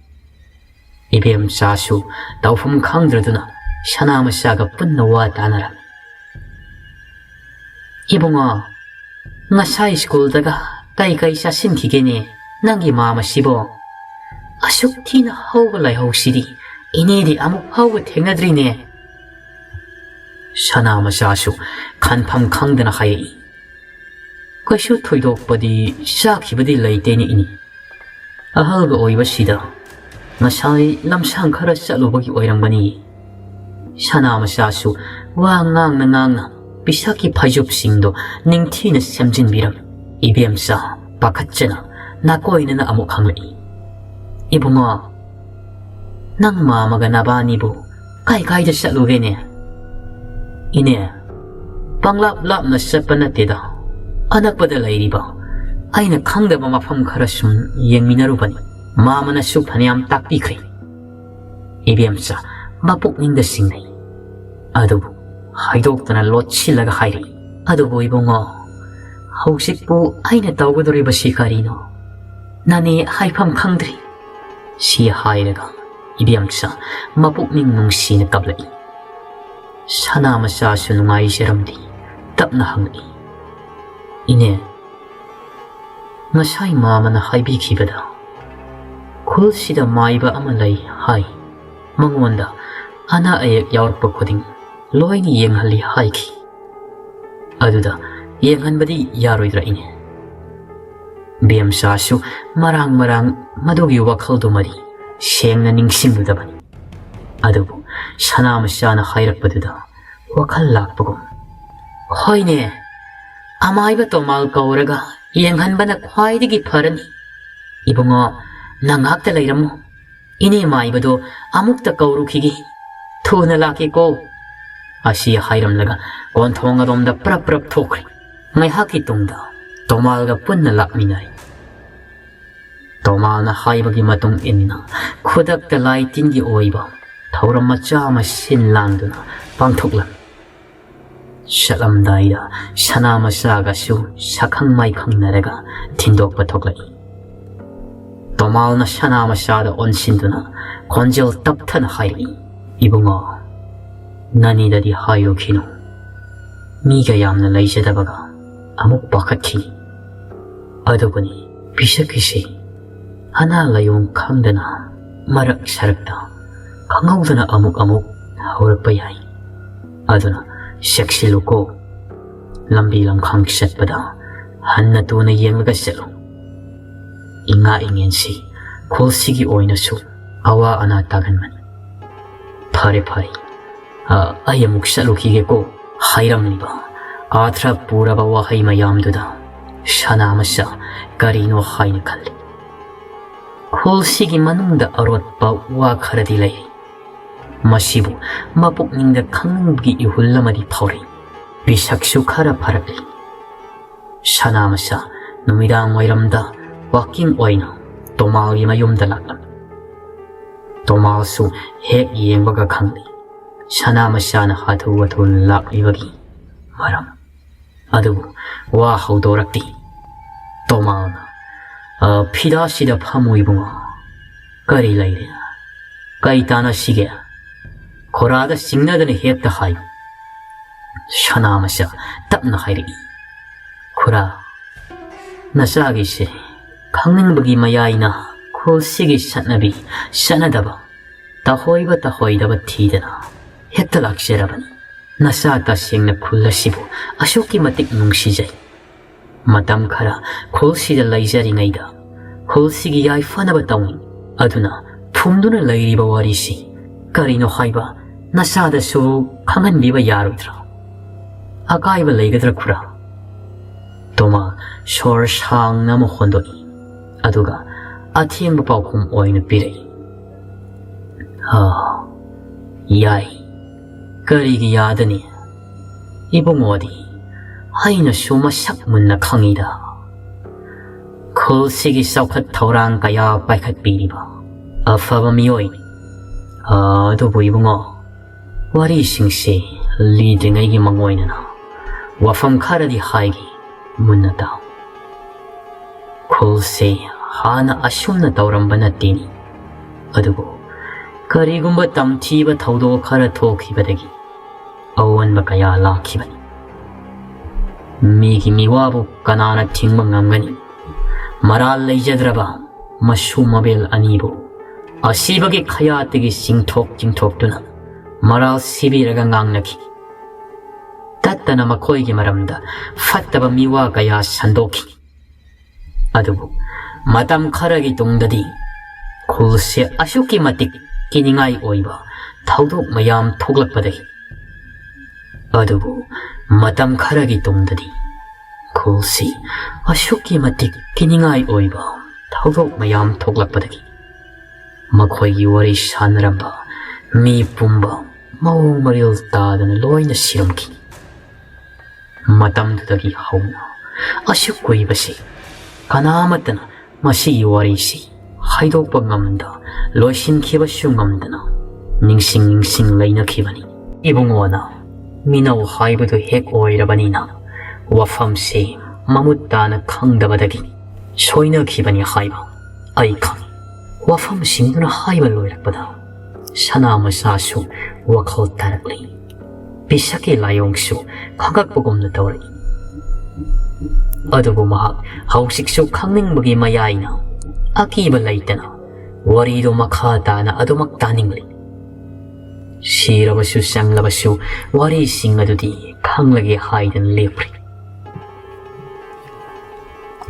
ꯏꯕꯦꯝꯆꯥꯁꯨ ꯇꯧꯐꯝ ꯈꯪꯗ꯭ꯔꯗꯨꯅ ꯁꯅꯥꯃꯆꯥꯒ ꯄꯨꯟꯅ ꯋꯥ ꯇꯥꯅꯔꯝꯃꯤ꯫ "ꯏꯕꯨꯡꯉꯣ, ꯉꯁꯥꯏ ꯁ꯭ꯀꯨꯜꯗꯒ ꯀꯩ ꯀꯩ ꯆꯥꯁꯤꯟꯈꯤꯒꯦꯅꯦ ꯅꯪꯒꯤ ꯃꯥꯃꯁꯤꯕꯣ? ꯑꯁꯨꯛ ꯊꯤꯅ ꯍꯧꯕ ꯂꯥꯏꯍꯧꯁꯤꯗꯤ ꯏꯅꯦꯗꯤ ꯑꯃꯨꯛ ꯐꯥꯎꯕ ꯊꯦꯡꯅꯗ꯭ꯔꯤꯅꯦ꯫" ꯁꯅꯥꯃꯆꯥꯁꯨ ꯈꯟꯐꯝ ꯈꯪꯗꯅ ꯍꯥꯏꯔꯛꯏ, "ꯀꯩꯁꯨ ꯊꯣꯏꯗꯣꯛꯄꯗꯤ ꯆꯥꯈꯤꯕꯗꯤ ꯂꯩꯇꯦꯅꯦ ꯏꯅꯦ꯫ ꯑꯍꯜꯒ ꯑꯣꯏꯕꯁꯤꯗ ꯉꯁꯥꯏ ꯂꯝꯁꯥꯡ ꯈꯔ ꯆꯠꯂꯨꯕꯒꯤ ꯑꯣꯏꯔꯝꯒꯅꯤ꯫" ꯁꯅꯥꯃꯆꯥꯁꯨ ꯋꯥ ꯉꯥꯡꯅ ꯉꯥꯡꯅ ꯄꯤꯁꯛꯀꯤ ꯐꯩꯖꯨꯞꯁꯤꯡꯗꯣ ꯅꯤꯡꯊꯤꯅ ꯁꯦꯝꯖꯤꯟꯕꯤꯔꯝꯃꯤ꯫ ꯏꯕꯦꯝꯆꯥ ꯄꯥꯈꯠꯆꯅ ꯅꯥꯀꯣꯏꯅꯅ ꯑꯃꯨꯛ ꯍꯪꯂꯛꯏ, "ꯏꯕꯨꯡꯉꯣ, ꯅꯪ ꯃꯥꯃꯒ ꯅꯕꯥꯅꯤꯕꯨ ꯀꯥꯏ ꯀꯥꯏꯗ ꯆꯠꯂꯨꯒꯦꯅꯦ?" "ꯏꯅꯦ, ꯄꯪꯂꯥꯞ ꯂꯥꯞꯅ ꯆꯠꯄ ꯅꯠꯇꯦꯗ, ꯑꯅꯛꯄꯗ ꯂꯩꯔꯤꯕ ꯑꯩꯅ ꯈꯪꯗꯕ ꯃꯐꯝ ꯈꯔ ꯁꯨꯝ ꯌꯦꯡꯃꯤꯟꯅꯔꯨꯕꯅꯤ꯫ ꯃꯥꯃꯅꯁꯨ ꯐꯅꯌꯥꯝ ꯇꯥꯛꯄꯤꯈ꯭ꯔꯦ꯫" ꯏꯕꯦꯝꯆꯥ ꯃꯄꯨꯛꯅꯤꯡꯗ ꯆꯤꯡꯅꯩ꯫ ꯑꯗꯨꯕꯨ ꯍꯥꯏꯗꯣꯛꯇꯅ ꯂꯣꯠꯁꯤꯜꯂꯒ ꯍꯥꯏꯔꯛꯏ, "ꯑꯗꯨꯕꯨ ꯏꯕꯨꯡꯉꯣ, ꯍꯧꯖꯤꯛꯄꯨ ꯑꯩꯅ ꯇꯧꯒꯗꯧꯔꯤꯕꯁꯤ ꯀꯔꯤꯅꯣ? ꯅꯅꯦ ꯍꯥꯏꯐꯝ ꯈꯪꯗ꯭ꯔꯤ꯫" ꯁꯤ ꯍꯥꯏꯔꯒ ꯏꯕꯦꯝꯆꯥ ꯃꯄꯨꯛꯅꯤꯡ ꯅꯨꯡꯁꯤꯅ ꯀꯞꯂꯛꯏ꯫ ꯁꯅꯥꯃꯆꯥꯁꯨ ꯅꯨꯡꯉꯥꯏꯖꯔꯝꯗꯦ꯫ ꯇꯞꯅ ꯍꯪꯂꯛꯏ, "ꯏꯅꯦ, ꯉꯁꯥꯏ ꯃꯥꯃꯅ ꯍꯥꯏꯕꯤꯈꯤꯕꯗ ꯈꯨꯜꯁꯤꯗ ꯃꯥꯏꯕ ꯑꯃ ꯂꯩ ꯍꯥꯏ꯫ ꯃꯉꯣꯟꯗ ꯑꯅꯥ ꯑꯌꯦꯛ ꯌꯥꯎꯔꯛꯄ ꯈꯨꯗꯤꯡ ꯂꯣꯏꯅ ꯌꯦꯡꯍꯜꯂꯤ ꯍꯥꯏꯈꯤ꯫ ꯑꯗꯨꯗ ꯌꯦꯡꯍꯟꯕꯗꯤ ꯌꯥꯔꯣꯏꯗ꯭ꯔꯥ ꯏꯅꯦ? ꯕꯦꯝꯆꯥꯁꯨ ꯃꯔꯥꯡ ꯃꯔꯥꯡ ꯃꯗꯨꯒꯤ ꯋꯥꯈꯜꯗꯨꯃꯗꯤ ꯁꯦꯡꯅ ꯅꯤꯡꯁꯤꯡꯂꯨꯗꯕꯅꯤ꯫ ꯑꯗꯨꯕꯨ ꯁꯅꯥꯃꯆꯥꯅ ꯍꯥꯏꯔꯛꯄꯗꯨꯗ ꯋꯥꯈꯜ ꯂꯥꯛꯄꯒꯨꯝ, "ꯍꯣꯏꯅꯦ, ꯑꯃꯥꯏꯕ ꯇꯣꯃꯥꯜ ꯀꯧꯔꯒ ꯌꯦꯡꯍꯟꯕꯅ ꯈ꯭ꯋꯥꯏꯗꯒꯤ ꯐꯔꯅꯤ꯫ ꯏꯕꯨꯡꯉꯣ, ꯅꯪ ꯉꯥꯛꯇ ꯂꯩꯔꯝꯃꯨ꯫ ꯏꯅꯦ ꯃꯥꯏꯕꯗꯣ ꯑꯃꯨꯛꯇ ꯀꯧꯔꯨꯈꯤꯒꯦ꯫ ꯊꯨꯅ ꯂꯥꯛꯀꯦꯀꯣ"꯫ ꯑꯁꯤ ꯍꯥꯏꯔꯝꯂꯒ ꯀꯣꯟꯊꯣꯡ ꯑꯗꯣꯝꯗ ꯄ꯭ꯔꯞ ꯄ꯭ꯔꯞ ꯊꯣꯛꯈ꯭ꯔꯦ꯫ ꯉꯥꯏꯍꯥꯛꯀꯤ ꯇꯨꯡꯗ ꯇꯣꯃꯥꯜꯒ ꯄꯨꯟꯅ ꯂꯥꯛꯃꯤꯟꯅꯔꯦ꯫ ꯇꯣꯃꯥꯜꯅ ꯍꯥꯏꯕꯒꯤ ꯃꯇꯨꯡ ꯏꯟꯅ ꯈꯨꯗꯛꯇ ꯂꯥꯏ ꯇꯤꯟꯒꯤ ꯑꯣꯏꯕ ꯊꯧꯔꯝ ꯃꯆꯥ ꯑꯃ ꯁꯤꯟ ꯂꯥꯡꯗꯨꯅ ꯄꯥꯡꯊꯣꯛꯂꯝꯃꯤ꯫ ꯆꯠꯂꯝꯗꯥꯏꯗ ꯁꯅꯥꯃꯆꯥꯒꯁꯨ ꯁꯛꯈꯪ ꯃꯥꯏꯈꯪꯅꯔꯒ ꯊꯤꯟꯗꯣꯛꯄ ꯊꯣꯛꯂꯛꯏ꯫ ꯇꯣꯃꯥꯜꯅ ꯁꯅꯥꯃꯆꯥꯗ ꯑꯣꯟꯁꯤꯟꯗꯨꯅ ꯈꯣꯟꯖꯦꯜ ꯇꯞꯊꯅ ꯍꯥꯏꯔꯛꯏ, "ꯏꯕꯨꯡꯉꯣ, ꯅꯅꯤꯗꯗꯤ ꯍꯥꯏꯔꯨꯈꯤꯅꯨ꯫ ꯃꯤꯒ ꯌꯥꯝꯅ ꯂꯩꯖꯗꯕꯒ ꯑꯃꯨꯛ ꯄꯥꯈꯠꯈꯤꯅꯤ꯫ ꯑꯗꯨꯕꯨꯅꯤ ꯄꯤꯁꯛꯀꯤꯁꯤ ꯑꯅꯥ ꯂꯥꯏꯌꯣꯡ ꯈꯪꯗꯅ ꯃꯔꯛ ꯁꯔꯛꯇ ꯈꯪꯍꯧꯗꯅ ꯑꯃꯨꯛ ꯑꯃꯨꯛ ꯍꯧꯔꯛꯄ ꯌꯥꯏ꯫ ꯑꯗꯨꯅ ꯆꯦꯛꯁꯤꯜꯂꯨꯀꯣ꯫ ꯂꯝꯕꯤ ꯂꯝꯈꯥꯡ ꯆꯠꯄꯗ ꯍꯟꯅ ꯇꯨꯅ ꯌꯦꯡꯂꯒ ꯆꯠꯂꯨ꯫ ꯏꯉꯥ ꯏꯉꯦꯟꯁꯤ ꯈꯨꯜꯁꯤꯒꯤ ꯑꯣꯏꯅꯁꯨ ꯑꯋꯥ ꯑꯅꯥ ꯇꯥꯒꯟꯕꯅꯤ꯫ ꯐꯔꯦ, ꯐꯔꯦ꯫ ꯑ, ꯑꯩ ꯑꯃꯨꯛ ꯆꯠꯂꯨꯈꯤꯒꯦꯀꯣ"꯫ ꯍꯥꯏꯔꯝꯂꯤꯕ ꯑꯥꯊ꯭ꯔ ꯄꯨꯔꯕ ꯋꯥꯍꯩ ꯃꯌꯥꯝꯗꯨꯗ ꯁꯅꯥꯃꯆꯥ ꯀꯔꯤꯅꯣ ꯍꯥꯏꯅ ꯈꯜꯂꯤ꯫ ꯈꯨꯜꯁꯤꯒꯤ ꯃꯅꯨꯡꯗ ꯑꯔꯣꯠꯄ ꯋꯥ ꯈꯔꯗꯤ ꯂꯩ꯫ ꯃꯁꯤꯕꯨ ꯃꯄꯨꯛꯅꯤꯡꯗ ꯈꯪꯅꯤꯡꯕꯒꯤ ꯏꯍꯨꯜ ꯑꯃꯗꯤ ꯐꯥꯎꯔꯛꯏ꯫ ꯄꯤꯁꯛꯁꯨ ꯈꯔ ꯐꯔꯛꯂꯤ꯫ ꯁꯅꯥꯃꯆꯥ ꯅꯨꯃꯤꯗꯥꯡ ꯋꯥꯏꯔꯝꯗ ꯋꯥꯀꯤꯡ ꯑꯣꯏꯅ ꯇꯣꯃꯥꯜꯒꯤ ꯃꯌꯨꯝꯗ ꯂꯥꯛꯂꯝꯃꯤ꯫ ꯇꯣꯃꯥꯜꯁꯨ ꯍꯦꯛ ꯌꯦꯡꯕꯒ ꯈꯪꯂꯤ ꯁꯅꯥꯃꯆꯥꯅ ꯍꯥꯊꯨ ꯍꯥꯊꯨ ꯂꯥꯛꯂꯤꯕꯒꯤ ꯃꯔꯝ꯫ ꯑꯗꯨꯕꯨ ꯋꯥ ꯍꯧꯗꯣꯔꯛꯇꯦ꯫ ꯇꯣꯃꯥꯜꯅ, "ꯑ, ꯐꯤꯗꯥꯁꯤꯗ ꯐꯝꯃꯨ ꯏꯕꯨꯡꯉꯣ꯫ ꯀꯔꯤ ꯂꯩꯔꯦ? ꯀꯩ ꯇꯥꯟꯅꯁꯤꯒꯦ? ꯈꯨꯔꯥꯗ ꯆꯤꯡꯅꯗꯅ ꯍꯦꯛꯇ ꯍꯥꯏꯌꯨ"꯫ ꯁꯅꯥꯃꯆꯥ ꯇꯞꯅ ꯍꯥꯏꯔꯛꯏ, "ꯈꯨꯔꯥ, ꯅꯆꯥꯒꯤꯁꯦ ꯈꯪꯅꯤꯡꯕꯒꯤ ꯃꯌꯥꯏꯅ ꯈꯨꯜꯁꯤꯒꯤ ꯆꯠꯅꯕꯤ ꯆꯠꯅꯗꯕ, ꯇꯍꯣꯏꯕ ꯇꯍꯣꯏꯗꯕ ꯊꯤꯗꯅ ꯍꯦꯛꯇ ꯂꯥꯛꯆꯔꯕꯅꯤ꯫ ꯅꯆꯥ ꯇꯁꯦꯡꯅ ꯈꯨꯜ ꯑꯁꯤꯕꯨ ꯑꯁꯨꯛꯀꯤ ꯃꯇꯤꯛ ꯅꯨꯡꯁꯤꯖꯩ꯫ ꯃꯇꯝ ꯈꯔ ꯈꯨꯜꯁꯤꯗ ꯂꯩꯖꯔꯤꯉꯩꯗ ꯈꯨꯜꯁꯤꯒꯤ ꯌꯥꯏꯐꯅꯕ ꯇꯧꯅꯤ꯫ ꯑꯗꯨꯅ ꯐꯨꯝꯗꯨꯅ ꯂꯩꯔꯤꯕ ꯋꯥꯔꯤꯁꯤ ꯀꯔꯤꯅꯣ ꯍꯥꯏꯕ ꯅꯆꯥꯗꯁꯨ ꯈꯪꯍꯟꯕꯤꯕ ꯌꯥꯔꯣꯏꯗ꯭ꯔꯥ? ꯑꯀꯥꯏꯕ ꯂꯩꯒꯗ꯭ꯔꯥ ꯈꯨꯔꯥ? ꯇꯣꯃꯥ ꯁꯣꯔ ꯁꯥꯡꯅ ꯑꯃ ꯍꯣꯟꯗꯣꯛꯏ, ꯑꯗꯨꯒ ꯑꯊꯦꯡꯕ ꯄꯥꯎꯈꯨꯝ ꯑꯣꯏꯅ ꯄꯤꯔꯛꯏ꯫ "ꯑꯥ, ꯌꯥꯏ꯫ ꯀꯔꯤꯒꯤ ꯌꯥꯗꯅꯤ? ꯏꯕꯨꯡꯉꯣꯗꯤ ꯑꯩꯅꯁꯨ ꯃꯁꯛ ꯃꯨꯟꯅ ꯈꯪꯏꯗ꯫ ꯈꯨꯜꯁꯤꯒꯤ ꯆꯥꯎꯈꯠ ꯊꯧꯔꯥꯡ ꯀꯌꯥ ꯄꯥꯏꯈꯠꯄꯤꯔꯤꯕ ꯑꯐꯕ ꯃꯤꯑꯣꯏꯅꯤ꯫ ꯑꯥ, ꯑꯗꯨꯕꯨ ꯏꯕꯨꯡꯉꯣ, ꯋꯥꯔꯤꯁꯤꯡꯁꯤ ꯂꯤꯗ꯭ꯔꯤꯉꯩꯒꯤ ꯃꯥꯡꯑꯣꯏꯅꯅ ꯋꯥꯐꯝ ꯈꯔꯗꯤ ꯍꯥꯏꯒꯦ, ꯃꯨꯟꯅ ꯇꯥꯎ꯫ ꯈꯨꯜꯁꯦ ꯍꯥꯟꯅ ꯑꯁꯨꯝꯅ ꯇꯧꯔꯝꯕ ꯅꯠꯇꯦꯅꯤ꯫ ꯑꯗꯨꯕꯨ ꯀꯔꯤꯒꯨꯝꯕ ꯇꯝꯊꯤꯕ ꯊꯧꯗꯣꯛ ꯈꯔ ꯊꯣꯛꯈꯤꯕꯗꯒꯤ ꯑꯑꯣꯟꯕ ꯀꯌꯥ ꯂꯥꯛꯈꯤꯕꯅꯤ꯫ ꯃꯤꯒꯤ ꯃꯤꯋꯥꯕꯨ ꯀꯅꯥꯅ ꯊꯤꯡꯕ ꯉꯝꯒꯅꯤ? ꯃꯔꯥꯜ ꯂꯩꯖꯗ꯭ꯔꯕ ꯃꯁꯨ ꯃꯕꯦꯜ ꯑꯅꯤꯕꯨ ꯑꯁꯤꯕꯒꯤ ꯈꯌꯥꯠꯇꯒꯤ ꯆꯤꯡꯊꯣꯛ ꯆꯤꯡꯊꯣꯛꯇꯨꯅ ꯃꯔꯥꯜ ꯁꯤꯕꯤꯔꯒ ꯉꯥꯡꯅꯈꯤ꯫ ꯇꯠꯇꯅ ꯃꯈꯣꯏꯒꯤ ꯃꯔꯝꯗ ꯐꯠꯇꯕ ꯃꯤꯋꯥ ꯀꯌꯥ ꯁꯟꯗꯣꯛꯈꯤ꯫ ꯑꯗꯨꯕꯨ ꯃꯇꯝ ꯈꯔꯒꯤ ꯇꯨꯡꯗꯗꯤ ꯈꯨꯜꯁꯦ ꯑꯁꯨꯛꯀꯤ ꯃꯇꯤꯛ ꯀꯤꯅꯤꯡꯉꯥꯏ ꯑꯣꯏꯕ ꯊꯧꯗꯣꯛ ꯃꯌꯥꯝ ꯊꯣꯛꯂꯛꯄꯗꯒꯤ, ꯑꯗꯨꯕꯨ ꯃꯇꯝ ꯈꯔꯒꯤ ꯇꯨꯡꯗꯗꯤ ꯈꯨꯜꯁꯤ ꯑꯁꯨꯛꯀꯤ ꯃꯇꯤꯛ ꯀꯤꯅꯤꯡꯉꯥꯏ ꯑꯣꯏꯕ ꯊꯧꯗꯣꯛ ꯃꯌꯥꯝ ꯊꯣꯛꯂꯛꯄꯗꯒꯤ ꯃꯈꯣꯏꯒꯤ ꯋꯥꯔꯤ ꯁꯥꯟꯅꯔꯝꯕ ꯃꯤ ꯄꯨꯝꯕ ꯃꯑꯣꯡ ꯃꯔꯤꯜ ꯇꯥꯗꯅ ꯂꯣꯏꯅ ꯁꯤꯔꯝꯈꯤ꯫ ꯃꯇꯝꯗꯨꯗꯒꯤ ꯍꯧꯅ ꯑꯁꯨꯛ ꯀꯨꯏꯕꯁꯤ ꯀꯅꯥꯃꯠꯇꯅ ꯃꯁꯤꯒꯤ ꯋꯥꯔꯤꯁꯤ ꯍꯥꯏꯗꯣꯛꯄ ꯉꯝꯗ, ꯂꯣꯏꯁꯤꯟꯈꯤꯕꯁꯨ ꯉꯝꯗꯅ ꯅꯤꯡꯁꯤꯡ ꯅꯤꯡꯁꯤꯡ ꯂꯩꯅꯈꯤꯕꯅꯤ꯫ ꯏꯕꯨꯡꯉꯣꯅ ꯃꯤꯅꯧ ꯍꯥꯏꯕꯗꯨ ꯍꯦꯛ ꯑꯣꯏꯔꯕꯅꯤꯅ ꯋꯥꯐꯝꯁꯤ ꯃꯃꯨꯠ ꯇꯥꯅ ꯈꯪꯗꯕꯗꯒꯤ ꯁꯣꯏꯅꯈꯤꯕꯅꯤ ꯍꯥꯏꯕ ꯑꯩ ꯈꯪꯏ꯫ ꯋꯥꯐꯝꯁꯤꯡꯗꯨꯅ ꯍꯥꯏꯕ ꯂꯣꯏꯔꯛꯄꯗ ꯁꯅꯥ ꯃꯆꯥꯁꯨ ꯋꯥꯈꯜ ꯇꯥꯔꯛꯂꯤ꯫ ꯄꯤꯁꯛꯀꯤ ꯂꯥꯏꯑꯣꯡꯁꯨ ꯈꯪꯉꯛꯄꯒꯨꯝꯅ ꯇꯧꯔꯛꯏ꯫ ꯑꯗꯨꯕꯨ ꯃꯍꯥꯛ ꯍꯧꯖꯤꯛꯁꯨ ꯈꯪꯅꯤꯡꯕꯒꯤ ꯃꯌꯥꯏꯅ ꯑꯀꯤꯕ ꯂꯩꯇꯅ ꯋꯥꯔꯤꯗꯨ ꯃꯈꯥ ꯇꯥꯅ ꯑꯗꯨꯃꯛ ꯇꯥꯅꯤꯡꯂꯤ꯫ ꯁꯤꯔꯕꯁꯨ ꯆꯪꯂꯕꯁꯨ ꯋꯥꯔꯤꯁꯤꯡ ꯑꯗꯨꯗꯤ ꯈꯪꯂꯒꯦ ꯍꯥꯏꯗꯅ ꯂꯦꯞꯈ꯭ꯔꯦ꯫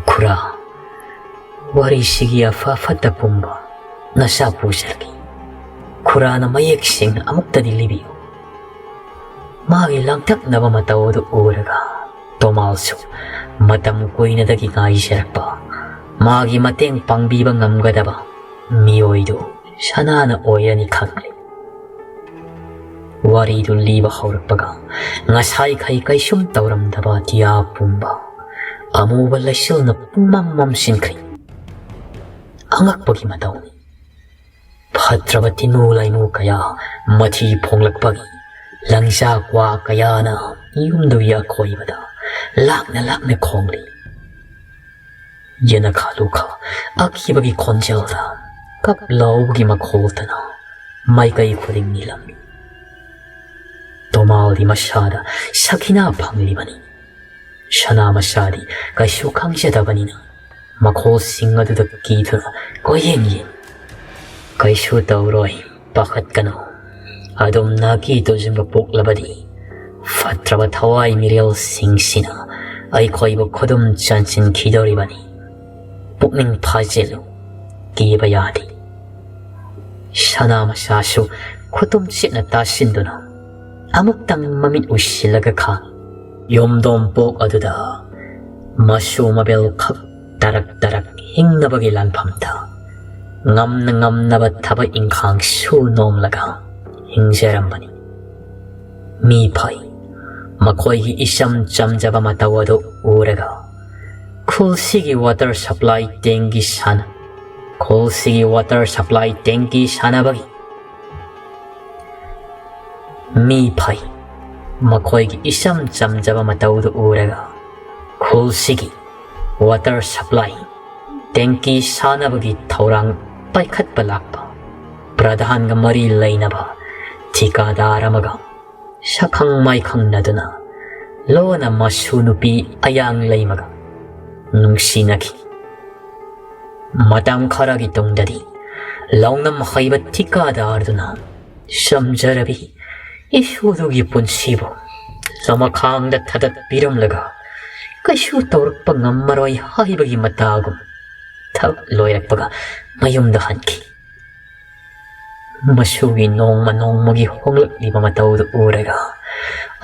ꯈꯨꯔꯥ, ꯋꯥꯔꯤꯁꯤꯒꯤ ꯑꯐ ꯐꯠꯇ ꯄꯨꯝꯕ ꯅꯁꯥ ꯄꯨꯖꯔꯒꯦ꯫ ꯈꯨꯔꯥꯅ ꯃꯌꯦꯛ ꯁꯦꯡꯅ ꯑꯃꯨꯛꯇꯗꯤ ꯂꯤꯕꯤꯌꯨ꯫ ꯃꯥꯒꯤ ꯂꯥꯡꯇꯛꯅꯕ ꯃꯇꯧ ꯑꯗꯨ ꯎꯔꯒ ꯇꯣꯃꯥꯜꯁꯨ ꯃꯇꯝ ꯀꯨꯏꯅꯗꯒꯤ ꯉꯥꯏꯖꯔꯛꯄ ꯃꯥꯒꯤ ꯃꯇꯦꯡ ꯄꯥꯡꯕꯤꯕ ꯉꯝꯒꯗꯕ ꯃꯤꯑꯣꯏꯗꯨ ꯁꯅꯥꯅ ꯑꯣꯏꯔꯅꯤ ꯈꯪꯂꯦ꯫ ꯋꯥꯔꯤꯗꯨ ꯂꯤꯕ ꯍꯧꯔꯛꯄꯒ ꯉꯁꯥꯏꯈꯩ ꯀꯩꯁꯨꯝ ꯇꯧꯔꯝꯗꯕ ꯑꯇꯤꯌꯥ ꯄꯨꯝꯕ ꯑꯃꯨꯕ ꯂꯩꯆꯤꯜꯅ ꯄꯨꯝꯃꯝ ꯃꯝꯁꯤꯟꯈ꯭ꯔꯦ꯫ ꯑꯉꯛꯄꯒꯤ ꯃꯇꯧꯅꯤ꯫ ꯐꯠꯇ꯭ꯔꯕ ꯇꯤꯅꯨ ꯂꯥꯏꯅꯨ ꯀꯌꯥ ꯃꯊꯤ ꯐꯣꯡꯂꯛꯄꯒꯤ ꯂꯪꯖꯥ ꯀ꯭ꯋꯥ ꯀꯌꯥꯅ ꯌꯨꯝꯗꯨꯒꯤ ꯑꯀꯣꯏꯕꯗ ꯂꯥꯛꯅ ꯂꯥꯛꯅ ꯈꯣꯡꯂꯤ꯫ ꯌꯦꯅꯈꯥ ꯂꯨꯈꯥ ꯑꯀꯤꯕꯒꯤ ꯈꯣꯟꯖꯦꯜꯗ ꯀꯞ ꯂꯥꯎꯕꯒꯤ ꯃꯈꯣꯜꯇꯅ ꯃꯥꯏꯀꯩ ꯈꯨꯗꯤꯡ ꯅꯤꯜꯂꯝꯃꯤ꯫ ꯇꯣꯃꯥꯜꯗꯤ ꯃꯁꯥꯗ ꯁꯈꯤꯅꯥ ꯐꯪꯂꯤꯕꯅꯤ꯫ ꯁꯅꯥ ꯃꯆꯥꯗꯤ ꯀꯩꯁꯨ ꯈꯪꯖꯗꯕꯅꯤꯅ ꯃꯈꯣꯜꯁꯤꯡ ꯑꯗꯨꯗ ꯀꯤꯗꯨꯅ ꯀꯣꯏꯌꯦꯡ ꯌꯦꯡ, "ꯀꯩꯁꯨ ꯇꯧꯔꯣꯏ, ꯄꯥꯈꯠꯀꯅꯨ꯫ ꯑꯗꯨꯝ ꯅꯥꯀꯤ ꯇꯨꯖꯤꯟꯕ ꯄꯣꯛꯂꯕꯗꯤ ꯐꯠꯇ꯭ꯔꯕ ꯊꯋꯥꯏ ꯃꯤꯔꯦꯜꯁꯤꯡꯁꯤꯅ ꯑꯩꯈꯣꯏꯕꯨ ꯈꯨꯗꯨꯝ ꯆꯟꯁꯤꯟꯈꯤꯗꯧꯔꯤꯕꯅꯤ꯫ ꯄꯨꯛꯅꯤꯡ ꯐꯥꯖꯤꯜꯂꯨ, ꯀꯤꯕ ꯌꯥꯗꯦ꯫" ꯁꯅꯥ ꯃꯆꯥꯁꯨ ꯈꯨꯇꯨꯝ ꯆꯦꯠꯅ ꯇꯥꯁꯤꯟꯗꯨꯅ ꯑꯃꯨꯛꯇꯪ ꯃꯃꯤꯠ ꯎꯏꯁꯤꯜꯂꯒ ꯈꯥꯡ꯫ ꯌꯨꯝꯗꯣꯡ ꯄꯣꯛ ꯑꯗꯨꯗ ꯃꯁꯨ ꯃꯕꯦꯜ ꯈꯛ ꯇꯔꯛ ꯇꯔꯛ ꯍꯤꯡꯅꯕꯒꯤ ꯂꯥꯟꯐꯝꯗ ꯉꯝꯅ ꯉꯝꯅꯕ ꯊꯕꯛ ꯏꯪꯈꯥꯡ ꯁꯨ ꯅꯣꯝꯂꯒ ꯍꯤꯡꯖꯔꯝꯕꯅꯤ꯫ ꯃꯤ ꯐꯩ꯫ ꯃꯈꯣꯏꯒꯤ ꯏꯆꯝ ꯆꯝꯖꯕ ꯃꯇꯧ ꯑꯗꯨ ꯎꯔꯒ ꯈꯨꯜꯁꯤꯒꯤ water supply tank ꯁꯥꯟꯅ-, ꯈꯨꯜꯁꯤꯒꯤ water supply tank ꯁꯥꯟꯅꯕꯒꯤ ꯃꯤ ꯐꯩ꯫ ꯃꯈꯣꯏꯒꯤ ꯏꯆꯝ ꯆꯝꯖꯕ ꯃꯇꯧꯗꯨ ꯎꯔꯒ ꯈꯨꯜꯁꯤꯒꯤ water supply tank ꯁꯥꯟꯅꯕꯒꯤ ꯊꯧꯔꯥꯡ ꯄꯥꯏꯈꯠꯄ ꯂꯥꯛꯄ ꯄ꯭ꯔꯙꯥꯟꯒ ꯃꯔꯤ ꯂꯩꯅꯕ ꯊꯤꯀꯥꯗꯥꯔ ꯑꯃꯒ ꯁꯛꯈꯪ ꯃꯥꯏꯈꯪꯅꯗꯨꯅ ꯂꯣꯟꯅ ꯃꯁꯨ ꯅꯨꯄꯤ ꯑꯌꯥꯡ ꯂꯩꯃꯒ ꯅꯨꯡꯁꯤꯅꯈꯤ꯫ ꯃꯇꯝ ꯈꯔꯒꯤ ꯇꯨꯡꯗꯗꯤ ꯂꯧꯅꯝ ꯍꯩꯕ ꯊꯤꯀꯥꯗꯥꯔꯗꯨꯅ ꯆꯝꯖꯔꯕꯤ ꯏꯁꯨꯗꯨꯒꯤ ꯄꯨꯟꯁꯤꯕꯨ ꯂꯃꯈꯥꯡꯗ ꯊꯥꯗꯠꯄꯤꯔꯝꯂꯒ ꯀꯩꯁꯨ ꯇꯧꯔꯛꯄ ꯉꯝꯃꯔꯣꯏ ꯍꯥꯏꯕꯒꯤ ꯃꯇꯥꯒꯨꯝ ꯊꯕꯛ ꯂꯣꯏꯔꯛꯄꯒ ꯃꯌꯨꯝꯗ ꯍꯟꯈꯤ꯫ ꯃꯁꯨꯒꯤ ꯅꯣꯡꯃ ꯅꯣꯡꯃꯒꯤ ꯍꯣꯡꯂꯛꯂꯤꯕ ꯃꯇꯧꯗꯨ ꯎꯔꯒ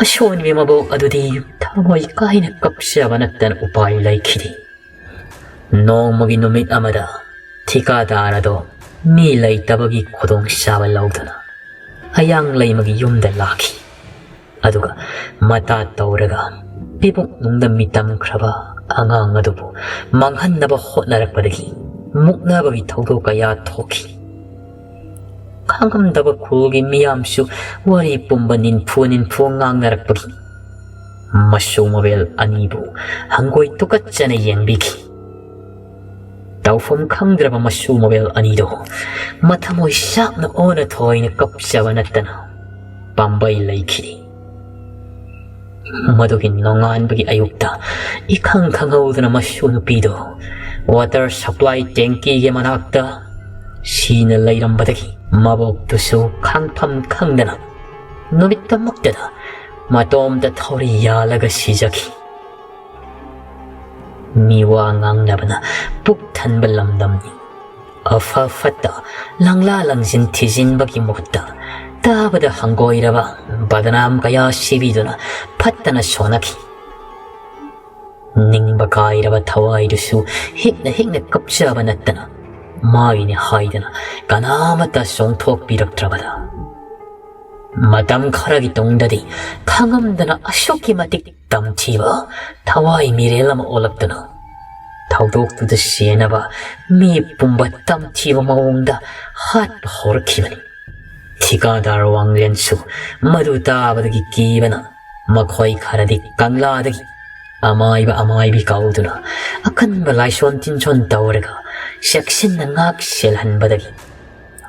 ꯑꯁꯣꯟꯕꯤ ꯃꯕꯣꯛ ꯑꯗꯨꯗꯤ ꯊꯃꯣꯏ ꯀꯥꯏꯅ ꯀꯞꯆꯕ ꯅꯠꯇꯅ ꯎꯄꯥꯏ ꯂꯩꯈꯤꯗꯦ꯫ ꯅꯣꯡꯃꯒꯤ ꯅꯨꯃꯤꯠ ꯑꯃꯗ ꯊꯤꯀꯥꯗꯥꯔ ꯑꯗꯣ ꯃꯤ ꯂꯩꯇꯕꯒꯤ ꯈꯨꯗꯣꯡꯆꯥꯕ ꯂꯧꯗꯨꯅ ꯑꯌꯥꯡ ꯂꯩꯃꯒꯤ ꯌꯨꯝꯗ ꯂꯥꯛꯈꯤ꯫ ꯑꯗꯨꯒ ꯃꯇꯥ ꯇꯧꯔꯒ ꯄꯤꯕꯨꯛꯅꯨꯡꯗ ꯃꯤꯇꯝꯈ꯭ꯔꯕ ꯑꯉꯥꯡ ꯑꯗꯨꯕꯨ ꯃꯥꯡꯍꯟꯅꯕ ꯍꯣꯠꯅꯔꯛꯄꯗꯒꯤ ꯃꯨꯛꯅꯕꯒꯤ ꯊꯧꯗꯣꯛ ꯀꯌꯥ ꯊꯣꯛꯈꯤ꯫ ꯈꯪꯉꯝꯗꯕ ꯈꯨꯜꯒꯤ ꯃꯤꯌꯥꯝꯁꯨ ꯋꯥꯔꯤ ꯄꯨꯝꯕ ꯅꯤꯟꯐꯨ ꯅꯤꯟꯐꯨ ꯉꯥꯡꯅꯔꯛꯄꯒꯤ ꯃꯁꯨ ꯃꯕꯦꯜ ꯑꯅꯤꯕꯨ ꯍꯪꯒꯣꯏ ꯇꯨꯀꯠꯆꯅ ꯌꯦꯡꯕꯤꯈꯤ꯫ ꯇꯧꯐꯝ ꯈꯪꯗ꯭ꯔꯕ ꯃꯁꯨ ꯃꯕꯦꯜ ꯑꯅꯤꯗꯣ ꯃꯊꯃꯣꯏ ꯆꯥꯛꯅ ꯑꯣꯟꯅ ꯊꯣꯏꯅ ꯀꯞꯆꯕ ꯅꯠꯇꯅ ꯄꯥꯝꯕꯩ ꯂꯩꯈꯤꯗꯦ꯫ ꯃꯗꯨꯒꯤ ꯅꯣꯡꯉꯥꯟꯕꯒꯤ ꯑꯌꯨꯛꯇ ꯏꯈꯪ ꯈꯪꯍꯧꯗꯅ ꯃꯁꯨ ꯅꯨꯄꯤꯗꯣ water supply tankyꯒꯤ ꯃꯅꯥꯛꯇ ꯁꯤꯅ ꯂꯩꯔꯝꯕꯗꯒꯤ ꯃꯕꯣꯛꯇꯨꯁꯨ ꯈꯪꯐꯝ ꯈꯪꯗꯅ ꯅꯨꯃꯤꯠꯇꯃꯛꯇꯗ ꯃꯇꯣꯝꯇ ꯊꯧꯔꯤ ꯌꯥꯜꯂꯒ ꯁꯤꯖꯈꯤ꯫ ꯃꯤꯋꯥ ꯉꯥꯡꯅꯕꯅ ꯄꯨꯛ ꯊꯟꯕ ꯂꯝꯗꯝꯅꯤ꯫ ꯑꯐ ꯐꯠꯇ ꯂꯪꯂꯥ ꯂꯪꯖꯤꯟ ꯊꯤꯖꯤꯟꯕꯒꯤ ꯃꯍꯨꯠꯇ ꯇꯥꯕꯗ ꯍꯪꯒꯣꯏꯔꯕ ꯕꯗꯅꯥꯝ ꯀꯌꯥ ꯁꯤꯕꯤꯗꯨꯅ ꯐꯠꯇꯅ ꯁꯣꯟꯅꯈꯤ꯫ ꯅꯤꯡꯕ ꯀꯥꯏꯔꯕ ꯊꯋꯥꯏꯗꯨꯁꯨ ꯍꯤꯛꯅ ꯍꯤꯛꯅ ꯀꯞꯆꯕ ꯅꯠꯇꯅ ꯃꯥꯒꯤꯅꯤ ꯍꯥꯏꯗꯅ ꯀꯅꯥꯃꯠꯇ ꯆꯣꯡꯊꯣꯛꯄꯤꯔꯛꯇ꯭ꯔꯕꯗ ꯃꯇꯝ ꯈꯔꯒꯤ ꯇꯨꯡꯗꯗꯤ ꯈꯪꯉꯝꯗꯅ ꯑꯁꯨꯛꯀꯤ ꯃꯇꯤꯛ ꯇꯝꯊꯤꯕ ꯊꯋꯥꯏ ꯃꯤꯔꯦꯜ ꯑꯃ ꯑꯣꯜꯂꯛꯇꯨꯅ ꯊꯧꯗꯣꯛꯇꯨꯗ ꯁꯤꯖꯤꯟꯅꯕ ꯃꯤ ꯄꯨꯝꯕ ꯇꯝꯊꯤꯕ ꯃꯑꯣꯡꯗ ꯍꯥꯠꯄ ꯍꯧꯔꯛꯈꯤꯕꯅꯤ꯫ ꯊꯤꯀꯥꯗꯥꯔ ꯋꯥꯡꯂꯦꯟꯁꯨ ꯃꯗꯨ ꯇꯥꯕꯗꯒꯤ ꯀꯤꯕꯅ ꯃꯈꯣꯏ ꯈꯔꯗꯤ ꯀꯪꯂꯥꯗꯒꯤ ꯑꯃꯥꯏꯕ ꯑꯃꯥꯏꯕꯤ ꯀꯧꯗꯨꯅ ꯑꯀꯟꯕ ꯂꯥꯏꯁꯣꯟ ꯇꯤꯟꯁꯣꯟ ꯇꯧꯔꯒ ꯆꯦꯛꯁꯤꯟꯅ ꯉꯥꯛ ꯁꯦꯜꯍꯟꯕꯗꯒꯤ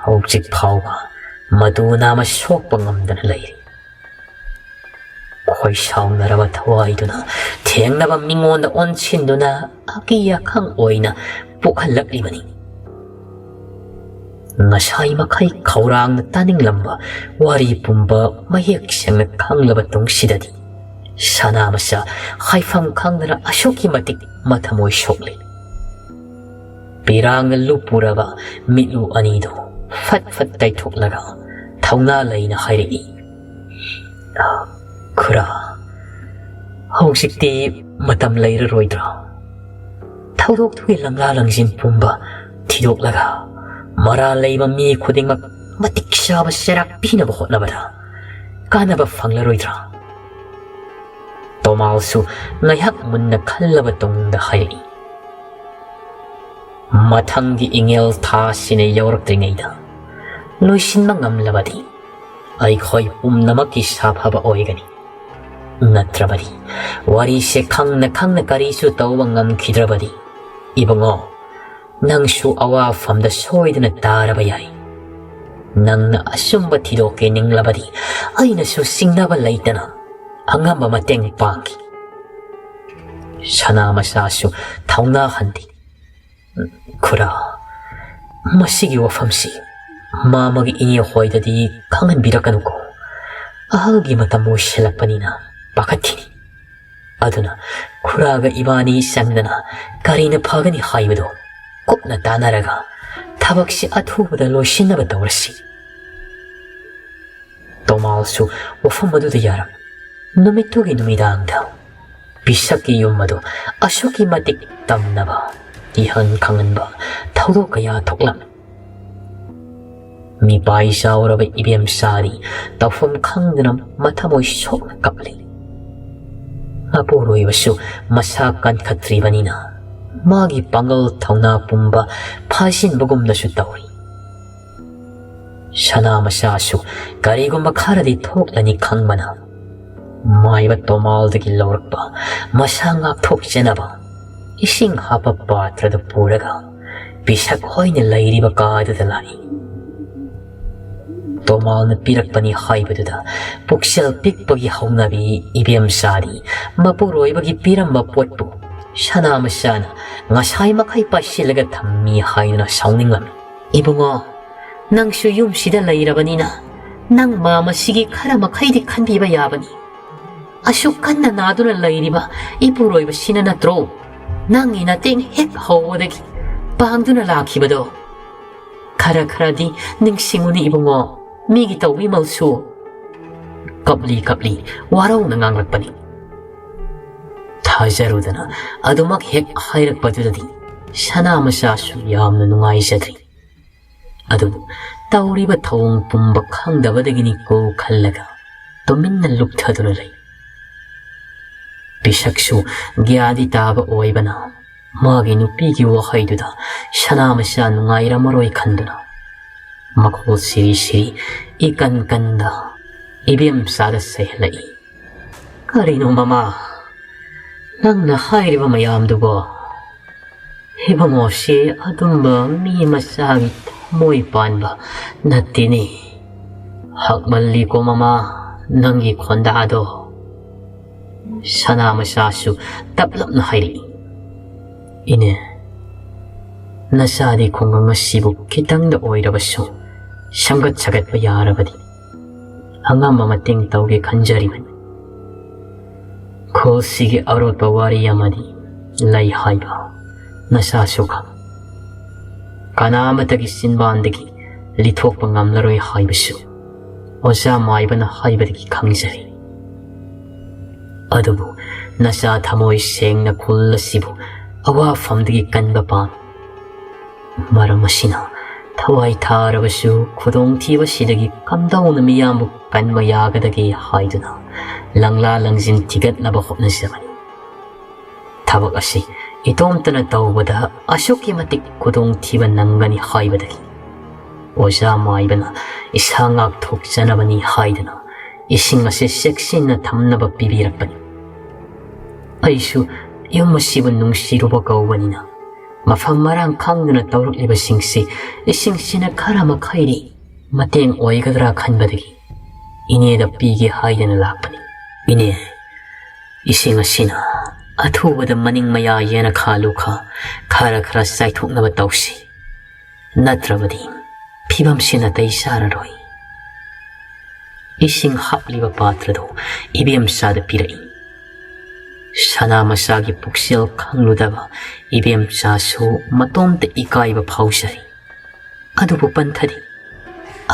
ꯍꯧꯖꯤꯛ ꯐꯥꯎꯕ ꯃꯗꯨ ꯅꯥꯃ ꯁꯣꯛꯄ ꯉꯝꯗꯅ ꯂꯩꯔꯤ꯫ ꯈꯣꯏꯁꯥꯎꯅꯔꯕ ꯊꯋꯥꯏꯗꯨꯅ ꯊꯦꯡꯅꯕ ꯃꯤꯉꯣꯟꯗ ꯑꯣꯟꯁꯤꯟꯗꯨꯅ ꯑꯀꯤ ꯑꯈꯪ ꯑꯣꯏꯅ ꯄꯣꯛꯍꯜꯂꯛꯂꯤꯕꯅꯤ꯫ ꯉꯁꯥꯏ ꯃꯈꯩ ꯈꯧꯔꯥꯡꯅ ꯇꯥꯅꯤꯡꯂꯝꯕ ꯋꯥꯔꯤ ꯄꯨꯝꯕ ꯃꯌꯦꯛ ꯁꯦꯡꯅ ꯈꯪꯂꯕ ꯇꯨꯡꯁꯤꯗꯗꯤ, ꯁꯅꯥꯃꯆꯥ ꯍꯥꯏꯐꯝ ꯈꯪꯗꯅ ꯑꯁꯨꯛꯀꯤ ꯃꯇꯤꯛ ꯃꯊꯃꯣꯏ ꯁꯣꯛꯂꯤ꯫ ꯄꯤꯔꯥꯡꯅ ꯂꯨꯞꯄꯨꯔꯕ ꯃꯤꯠꯂꯨ ꯑꯅꯤꯗꯨ ꯐꯠ ꯐꯠ ꯇꯩꯊꯣꯛꯂꯒ ꯊꯧꯅꯥ ꯂꯩꯅ ꯍꯥꯏꯔꯛꯏ, "ꯈꯨꯔꯥ, ꯍꯧꯖꯤꯛꯇꯤ ꯃꯇꯝ ꯂꯩꯔꯔꯣꯏꯗ꯭ꯔꯥ? ꯊꯧꯗꯣꯛꯇꯨꯒꯤ ꯂꯪꯂꯥ ꯂꯪꯖꯤꯟ ꯄꯨꯝꯕ ꯊꯤꯗꯣꯛꯂꯒ ꯃꯔꯥꯜ ꯂꯩꯕ ꯃꯤ ꯈꯨꯗꯤꯡꯃꯛ ꯃꯇꯤꯛ ꯆꯥꯕ ꯆꯩꯔꯥꯛ ꯄꯤꯅꯕ ꯍꯣꯠꯅꯕꯗ ꯀꯥꯟꯅꯕ ꯐꯪꯂꯔꯣꯏꯗ꯭ꯔꯥ?" ꯇꯣꯃꯥꯜꯁꯨ ꯉꯥꯏꯍꯥꯛ ꯃꯨꯟꯅ ꯈꯜꯂꯕ ꯇꯨꯡꯗ ꯍꯥꯏꯔꯛꯏ, "ꯃꯊꯪꯒꯤ ꯏꯉꯦꯜ ꯊꯥꯁꯤꯅ ꯌꯧꯔꯛꯇ꯭ꯔꯤꯉꯩꯗ ꯂꯣꯏꯁꯤꯟꯕ ꯉꯝꯂꯕꯗꯤ ꯑꯩꯈꯣꯏ ꯄꯨꯝꯅꯃꯛꯀꯤ ꯁꯥꯐꯕ ꯑꯣꯏꯒꯅꯤ꯫ ꯅꯠꯇ꯭ꯔꯕꯗꯤ ꯋꯥꯔꯤꯁꯦ ꯈꯪꯅ ꯈꯪꯅ ꯀꯔꯤꯁꯨ ꯇꯧꯕ ꯉꯝꯈꯤꯗ꯭ꯔꯕꯗꯤ, ꯏꯕꯨꯡꯉꯣ, ꯅꯪꯁꯨ ꯑꯋꯥꯐꯝꯗ ꯁꯣꯏꯗꯅ ꯇꯥꯔꯕ ꯌꯥꯏ꯫ ꯅꯪꯅ ꯑꯆꯨꯝꯕ ꯊꯤꯗꯣꯛꯀꯦ ꯅꯤꯡꯂꯕꯗꯤ ꯑꯩꯅꯁꯨ ꯆꯤꯡꯅꯕ ꯂꯩꯇꯅ ꯑꯉꯝꯕ ꯃꯇꯦꯡ ꯄꯥꯡꯈꯤ꯫" ꯁꯅꯥꯃꯆꯥꯁꯨ ꯊꯧꯅꯥ ꯍꯟꯗꯦ꯫ "ꯈꯨꯔꯥ, ꯃꯁꯤꯒꯤ ꯋꯥꯐꯝꯁꯤ ꯃꯥꯃꯒꯤ ꯏꯅꯦ ꯍꯣꯏꯗꯗꯤ ꯈꯪꯍꯟꯕꯤꯔꯛꯀꯅꯨꯀꯣ꯫ ꯑꯍꯜꯒꯤ ꯃꯇꯝ ꯑꯣꯏꯁꯤꯜꯂꯛꯄꯅꯤꯅ ꯄꯥꯈꯠꯈꯤꯅꯤ꯫ ꯑꯗꯨꯅ ꯈꯨꯔꯥꯒ ꯏꯕꯥꯅꯤ ꯆꯪꯗꯅ ꯀꯔꯤꯅ ꯐꯒꯅꯤ ꯍꯥꯏꯕꯗꯨ ꯀꯨꯞꯅ ꯇꯥꯟꯅꯔꯒ ꯊꯕꯛꯁꯤ ꯑꯊꯨꯕꯗ ꯂꯣꯏꯁꯤꯟꯅꯕ ꯇꯧꯔꯁꯤ꯫" ꯇꯣꯃꯥꯜꯁꯨ ꯋꯥꯐꯝ ꯑꯗꯨꯗ ꯌꯥꯔꯝꯃꯤ꯫ ꯅꯨꯃꯤꯠꯇꯨꯒꯤ ꯅꯨꯃꯤꯗꯥꯡꯗ ꯄꯤꯁꯛꯀꯤ ꯌꯨꯝ ꯑꯗꯨ ꯑꯁꯨꯛꯀꯤ ꯃꯇꯤꯛ ꯇꯝꯅꯕ, ꯏꯍꯟ ꯈꯪꯍꯟꯕ ꯊꯧꯗꯣꯛ ꯀꯌꯥ ꯊꯣꯛꯂꯝꯃꯤ꯫ ꯃꯤꯄꯥꯏ ꯆꯥꯎꯔꯕ ꯏꯕꯦꯝꯆꯥꯗꯤ ꯇꯧꯐꯝ ꯈꯪꯗꯅ ꯃꯊꯃꯣꯏ ꯁꯣꯛꯅ ꯀꯞꯂꯤ꯫ ꯃꯄꯨꯔꯣꯏꯕꯁꯨ ꯃꯁꯥ ꯀꯟꯈꯠꯇ꯭ꯔꯤꯕꯅꯤꯅ ꯃꯥꯒꯤ ꯄꯥꯡꯒꯜ ꯊꯧꯅꯥ ꯄꯨꯝꯕ ꯐꯥꯖꯤꯟꯕꯒꯨꯝꯅꯁꯨ ꯇꯧꯔꯤ꯫ ꯁꯅꯥꯃꯆꯥꯁꯨ ꯀꯔꯤꯒꯨꯝꯕ ꯈꯔꯗꯤ ꯊꯣꯛꯂꯅꯤ ꯈꯪꯕꯅ, ꯃꯥꯏꯕ ꯇꯣꯃꯥꯜꯗꯒꯤ ꯂꯧꯔꯛꯄ ꯃꯁꯥ ꯉꯥꯛꯊꯣꯛꯆꯅꯕ ꯏꯁꯤꯡ ꯍꯥꯞꯄ ꯄꯥꯇ꯭ꯔꯗꯨ ꯄꯨꯔꯒ ꯄꯤꯁꯛ ꯍꯣꯏꯅ ꯂꯩꯔꯤꯕ ꯀꯥꯗꯨꯗ ꯂꯥꯛꯏ꯫ ꯇꯣꯃꯥꯜꯅ ꯄꯤꯔꯛꯄꯅꯤ ꯍꯥꯏꯕꯗꯨꯗ ꯄꯨꯛꯆꯦꯜ ꯄꯤꯛꯄꯒꯤ ꯍꯧꯅꯕꯤ ꯏꯕꯦꯝꯆꯥꯗꯤ ꯃꯄꯨꯔꯣꯏꯕꯒꯤ ꯄꯤꯔꯝꯕ ꯄꯣꯠꯄꯨ ꯁꯅꯥꯃꯆꯥꯅ ꯉꯁꯥꯏ ꯃꯈꯩ ꯄꯥꯏꯁꯤꯜꯂꯒ ꯊꯝꯃꯤ ꯍꯥꯏꯗꯨꯅ ꯁꯥꯎꯅꯤꯡꯂꯝꯃꯤ꯫ "ꯏꯕꯨꯡꯉꯣ, ꯅꯪꯁꯨ ꯌꯨꯝꯁꯤꯗ ꯂꯩꯔꯕꯅꯤꯅ ꯅꯪ ꯃꯥ ꯃꯁꯤꯒꯤ ꯈꯔ ꯃꯈꯩꯗꯤ ꯈꯟꯕꯤꯕ ꯌꯥꯕꯅꯤ꯫ ꯑꯁꯨꯛ ꯀꯟꯅ ꯅꯥꯗꯨꯅ ꯂꯩꯔꯤꯕ ꯏꯄꯨꯔꯣꯏꯕꯁꯤꯅ ꯅꯠꯇ꯭ꯔꯣ ꯅꯪꯒꯤ ꯅꯇꯦꯡ ꯍꯦꯛ ꯍꯧꯕꯗꯒꯤ ꯄꯥꯡꯗꯨꯅ ꯂꯥꯛꯈꯤꯕꯗꯣ? ꯈꯔ ꯈꯔꯗꯤ ꯅꯤꯡꯁꯤꯡꯉꯨꯅꯤ ꯏꯕꯨꯡꯉꯣ, ꯃꯤꯒꯤ ꯇꯧꯕꯤꯃꯜꯁꯨ꯫ ꯀꯞꯂꯤ ꯀꯞꯂꯤ ꯋꯥꯔꯧꯅ ꯉꯥꯡꯂꯛꯄꯅꯤ꯫ ꯊꯥꯖꯔꯨꯗꯅ ꯑꯗꯨꯃꯛ ꯍꯦꯛ ꯍꯥꯏꯔꯛꯄꯗꯨꯗꯗꯤ ꯁꯅꯥ ꯃꯆꯥꯁꯨ ꯌꯥꯝꯅ ꯅꯨꯡꯉꯥꯏꯖꯗ꯭ꯔꯤ꯫ ꯑꯗꯨꯕꯨ ꯇꯧꯔꯤꯕ ꯊꯧꯑꯣꯡ ꯄꯨꯝꯕ ꯈꯪꯗꯕꯗꯒꯤꯅꯤꯀꯣ ꯈꯜꯂꯒ ꯇꯨꯃꯤꯟꯅ ꯂꯨꯞꯊꯗꯨꯅ ꯂꯩ꯫ ꯄꯤꯁꯛꯁꯨ ꯒ꯭ꯌꯥꯗꯤ ꯇꯥꯕ ꯑꯣꯏꯕꯅ ꯃꯥꯒꯤ ꯅꯨꯄꯤꯒꯤ ꯋꯥꯍꯩꯗꯨꯗ ꯁꯅꯥ ꯃꯆꯥ ꯅꯨꯡꯉꯥꯏꯔꯝꯃꯔꯣꯏ ꯈꯟꯗꯨꯅ ꯃꯈꯣꯜ ꯁꯤꯔꯤ ꯁꯤꯔꯤ ꯏꯀꯟ ꯀꯟꯗ ꯏꯕꯦꯝꯆꯥꯗ ꯁꯩꯍꯜꯂꯛꯏ꯫ "ꯀꯔꯤꯅꯣ ꯃꯃꯥ, ꯅꯪꯅ ꯍꯥꯏꯔꯤꯕ ꯃꯌꯥꯝꯗꯨꯕꯣ? ꯏꯕꯨꯡꯉꯣꯁꯤ ꯑꯗꯨꯝꯕ ꯃꯤ ꯃꯆꯥꯒꯤ ꯊꯃꯣꯏ ꯄꯥꯟꯕ ꯅꯠꯇꯦꯅꯦ꯫ ꯍꯛꯃꯜꯂꯤꯀꯣ ꯃꯃꯥ, ꯅꯪꯒꯤ ꯈꯣꯟꯗꯥꯗꯣ"꯫ ꯁꯅꯥ ꯃꯆꯥꯁꯨ ꯇꯞꯂꯞꯅ ꯍꯥꯏꯔꯛꯏ, "ꯏꯅꯦ, ꯅꯆꯥꯗꯤ ꯈꯨꯡꯒꯪ ꯑꯁꯤꯕꯨ ꯈꯤꯇꯪꯗ ꯑꯣꯏꯔꯕꯁꯨ ꯁꯦꯝꯒꯠ ꯁꯥꯒꯠꯄ ꯌꯥꯔꯕꯗꯤ ꯑꯉꯝꯕ ꯃꯇꯦꯡ ꯇꯧꯒꯦ ꯈꯟꯖꯔꯤꯕꯅꯤ꯫ ꯈꯨꯜꯁꯤꯒꯤ ꯑꯔꯣꯠꯄ ꯋꯥꯔꯤ ꯑꯃꯗꯤ ꯂꯩ ꯍꯥꯏꯕ ꯅꯆꯥꯁꯨ ꯈꯪ꯫ ꯀꯅꯥ ꯑꯃꯠꯇꯒꯤ ꯆꯤꯟꯕꯥꯟꯗꯒꯤ ꯂꯤꯊꯣꯛꯄ ꯉꯝꯂꯔꯣꯏ ꯍꯥꯏꯕꯁꯨ ꯑꯣꯖꯥ ꯃꯥꯏꯕꯅ ꯍꯥꯏꯕꯗꯒꯤ ꯈꯪꯖꯔꯤ꯫ ꯑꯗꯨꯕꯨ ꯅꯆꯥ ꯊꯃꯣꯏ ꯁꯦꯡꯅ ꯈꯨꯜ ꯑꯁꯤꯕꯨ ꯑꯋꯥꯐꯝꯗꯒꯤ ꯀꯟꯕ ꯄꯥꯝꯃꯤ꯫ ꯃꯔꯝ ꯑꯁꯤꯅ ꯊꯋꯥꯏ ꯊꯥꯔꯕꯁꯨ ꯈꯨꯗꯣꯡꯊꯤꯕꯁꯤꯗꯒꯤ ꯀꯝꯗꯧꯅ ꯃꯤꯌꯥꯝꯕꯨ ꯀꯟꯕ ꯌꯥꯒꯗꯒꯦ ꯍꯥꯏꯗꯨꯅ ꯂꯪꯂꯥ ꯂꯪꯖꯤꯟ ꯊꯤꯒꯠꯅꯕ ꯍꯣꯠꯅꯖꯕꯅꯤ꯫ ꯊꯕꯛ ꯑꯁꯤ ꯏꯇꯣꯝꯇꯅ ꯇꯧꯕꯗ ꯑꯁꯨꯛꯀꯤ ꯃꯇꯤꯛ ꯈꯨꯗꯣꯡꯊꯤꯕ ꯅꯪꯒꯅꯤ ꯍꯥꯏꯕꯗꯒꯤ ꯑꯣꯖꯥ ꯃꯥꯏꯕꯅ ꯏꯁꯥ ꯉꯥꯛꯊꯣꯛꯆꯅꯕꯅꯤ ꯍꯥꯏꯗꯨꯅ ꯏꯁꯤꯡ ꯑꯁꯤ ꯆꯦꯛꯁꯤꯟꯅ ꯊꯝꯅꯕ ꯄꯤꯕꯤꯔꯛꯄꯅꯤ꯫ ꯑꯩꯁꯨ ꯌꯨꯝ ꯑꯁꯤꯕꯨ ꯅꯨꯡꯁꯤꯔꯨꯕ ꯀꯧꯕꯅꯤꯅ ꯃꯐꯝ ꯃꯔꯥꯡ ꯈꯪꯗꯅ ꯇꯧꯔꯛꯂꯤꯕꯁꯤꯡꯁꯤ ꯏꯁꯤꯡꯁꯤꯅ ꯈꯔ ꯃꯈꯩꯗꯤ ꯃꯇꯦꯡ ꯑꯣꯏꯒꯗ꯭ꯔꯥ ꯈꯟꯕꯗꯒꯤ ꯏꯅꯦꯗ ꯄꯤꯒꯦ ꯍꯥꯏꯗꯅ ꯂꯥꯛꯄꯅꯤ꯫ ꯏꯅꯦ, ꯏꯁꯤꯡ ꯑꯁꯤꯅ ꯑꯊꯨꯕꯗ ꯃꯅꯤꯡ ꯃꯌꯥ ꯌꯦꯅꯈꯥ ꯂꯨꯈꯥ ꯈꯔ ꯈꯔ ꯆꯥꯏꯊꯣꯛꯅꯕ ꯇꯧꯁꯤ꯫ ꯅꯠꯇ꯭ꯔꯕꯗꯤ ꯐꯤꯕꯝꯁꯤ ꯅꯥꯇꯩ ꯆꯥꯔꯔꯣꯏ꯫ ꯏꯁꯤꯡ ꯍꯥꯞꯂꯤꯕ ꯄꯥꯇ꯭ꯔꯗꯨ ꯏꯕꯦꯝꯆꯥꯗ ꯄꯤꯔꯛꯏ꯫ ꯁꯅꯥ ꯃꯆꯥꯒꯤ ꯄꯨꯛꯆꯦꯜ ꯈꯪꯂꯨꯗꯕ ꯏꯕꯦꯝꯆꯥꯁꯨ ꯃꯇꯣꯝꯇ ꯏꯀꯥꯏꯕ ꯐꯥꯎꯖꯔꯤ꯫ ꯑꯗꯨꯕꯨ ꯄꯟꯊꯗꯦ꯫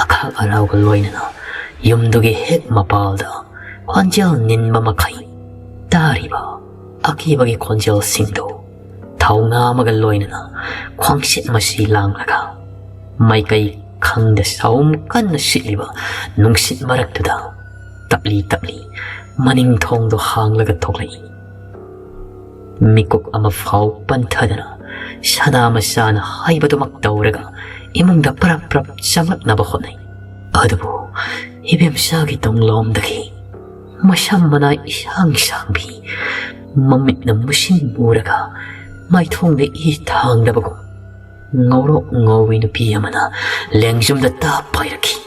ꯑꯈꯥꯛ ꯑꯔꯥꯎꯒ ꯂꯣꯏꯅꯅ ꯌꯨꯝꯗꯨꯒꯤ ꯍꯦꯛ ꯃꯄꯥꯜꯗ ꯈꯣꯟꯖꯦꯜ ꯅꯤꯟꯕ ꯃꯈꯩ ꯇꯥꯔꯤꯕ ꯑꯀꯤꯕꯒꯤ ꯈꯣꯟꯖꯦꯜꯁꯤꯡꯗꯨ ꯊꯧꯅꯥ ꯑꯃꯒ ꯂꯣꯏꯅꯅ ꯈ꯭ꯋꯥꯡꯆꯤꯠ ꯃꯆꯤ ꯂꯥꯡꯂꯒ ꯃꯥꯏꯀꯩ ꯈꯪꯗ ꯁꯥꯎꯝ ꯀꯟꯅ ꯁꯤꯠꯂꯤꯕ ꯅꯨꯡꯁꯤꯠ ꯃꯔꯛꯇꯨꯗ ꯇꯞꯂꯤ ꯇꯞꯂꯤ ꯃꯅꯤꯡ ꯊꯣꯡꯗꯣ ꯍꯥꯡꯂꯒ ꯊꯣꯛꯂꯛꯏ꯫ ꯃꯤꯀꯨꯞ ꯑꯃ ꯐꯥꯎ ꯄꯟꯊꯗꯅ ꯁꯅꯥ ꯃꯆꯥꯅ ꯍꯥꯏꯕꯗꯨꯃꯛ ꯇꯧꯔꯒ ꯏꯃꯨꯡꯗ ꯄ꯭ꯔꯞ ꯄ꯭ꯔꯞ ꯆꯪꯂꯛꯅꯕ ꯍꯣꯠꯅꯩ꯫ ꯑꯗꯨꯕꯨ ꯏꯕꯦꯝꯆꯥꯒꯤ ꯇꯨꯡꯂꯣꯝꯗꯒꯤ ꯃꯁꯝ ꯃꯅꯥ ꯏꯁꯥꯡ ꯁꯥꯡꯕꯤ, ꯃꯃꯤꯠꯅ ꯃꯨꯁꯤꯟ ꯃꯨꯔꯒ ꯃꯥꯏꯊꯣꯡꯗ ꯏ ꯊꯥꯡꯗꯕꯒꯨꯝ ꯉꯧꯔꯣꯛ ꯉꯧꯕꯤ ꯅꯨꯄꯤ ꯑꯃꯅ ꯂꯦꯡꯖꯨꯝꯗ ꯇꯥꯞ ꯄꯥꯏꯔꯛꯈꯤ꯫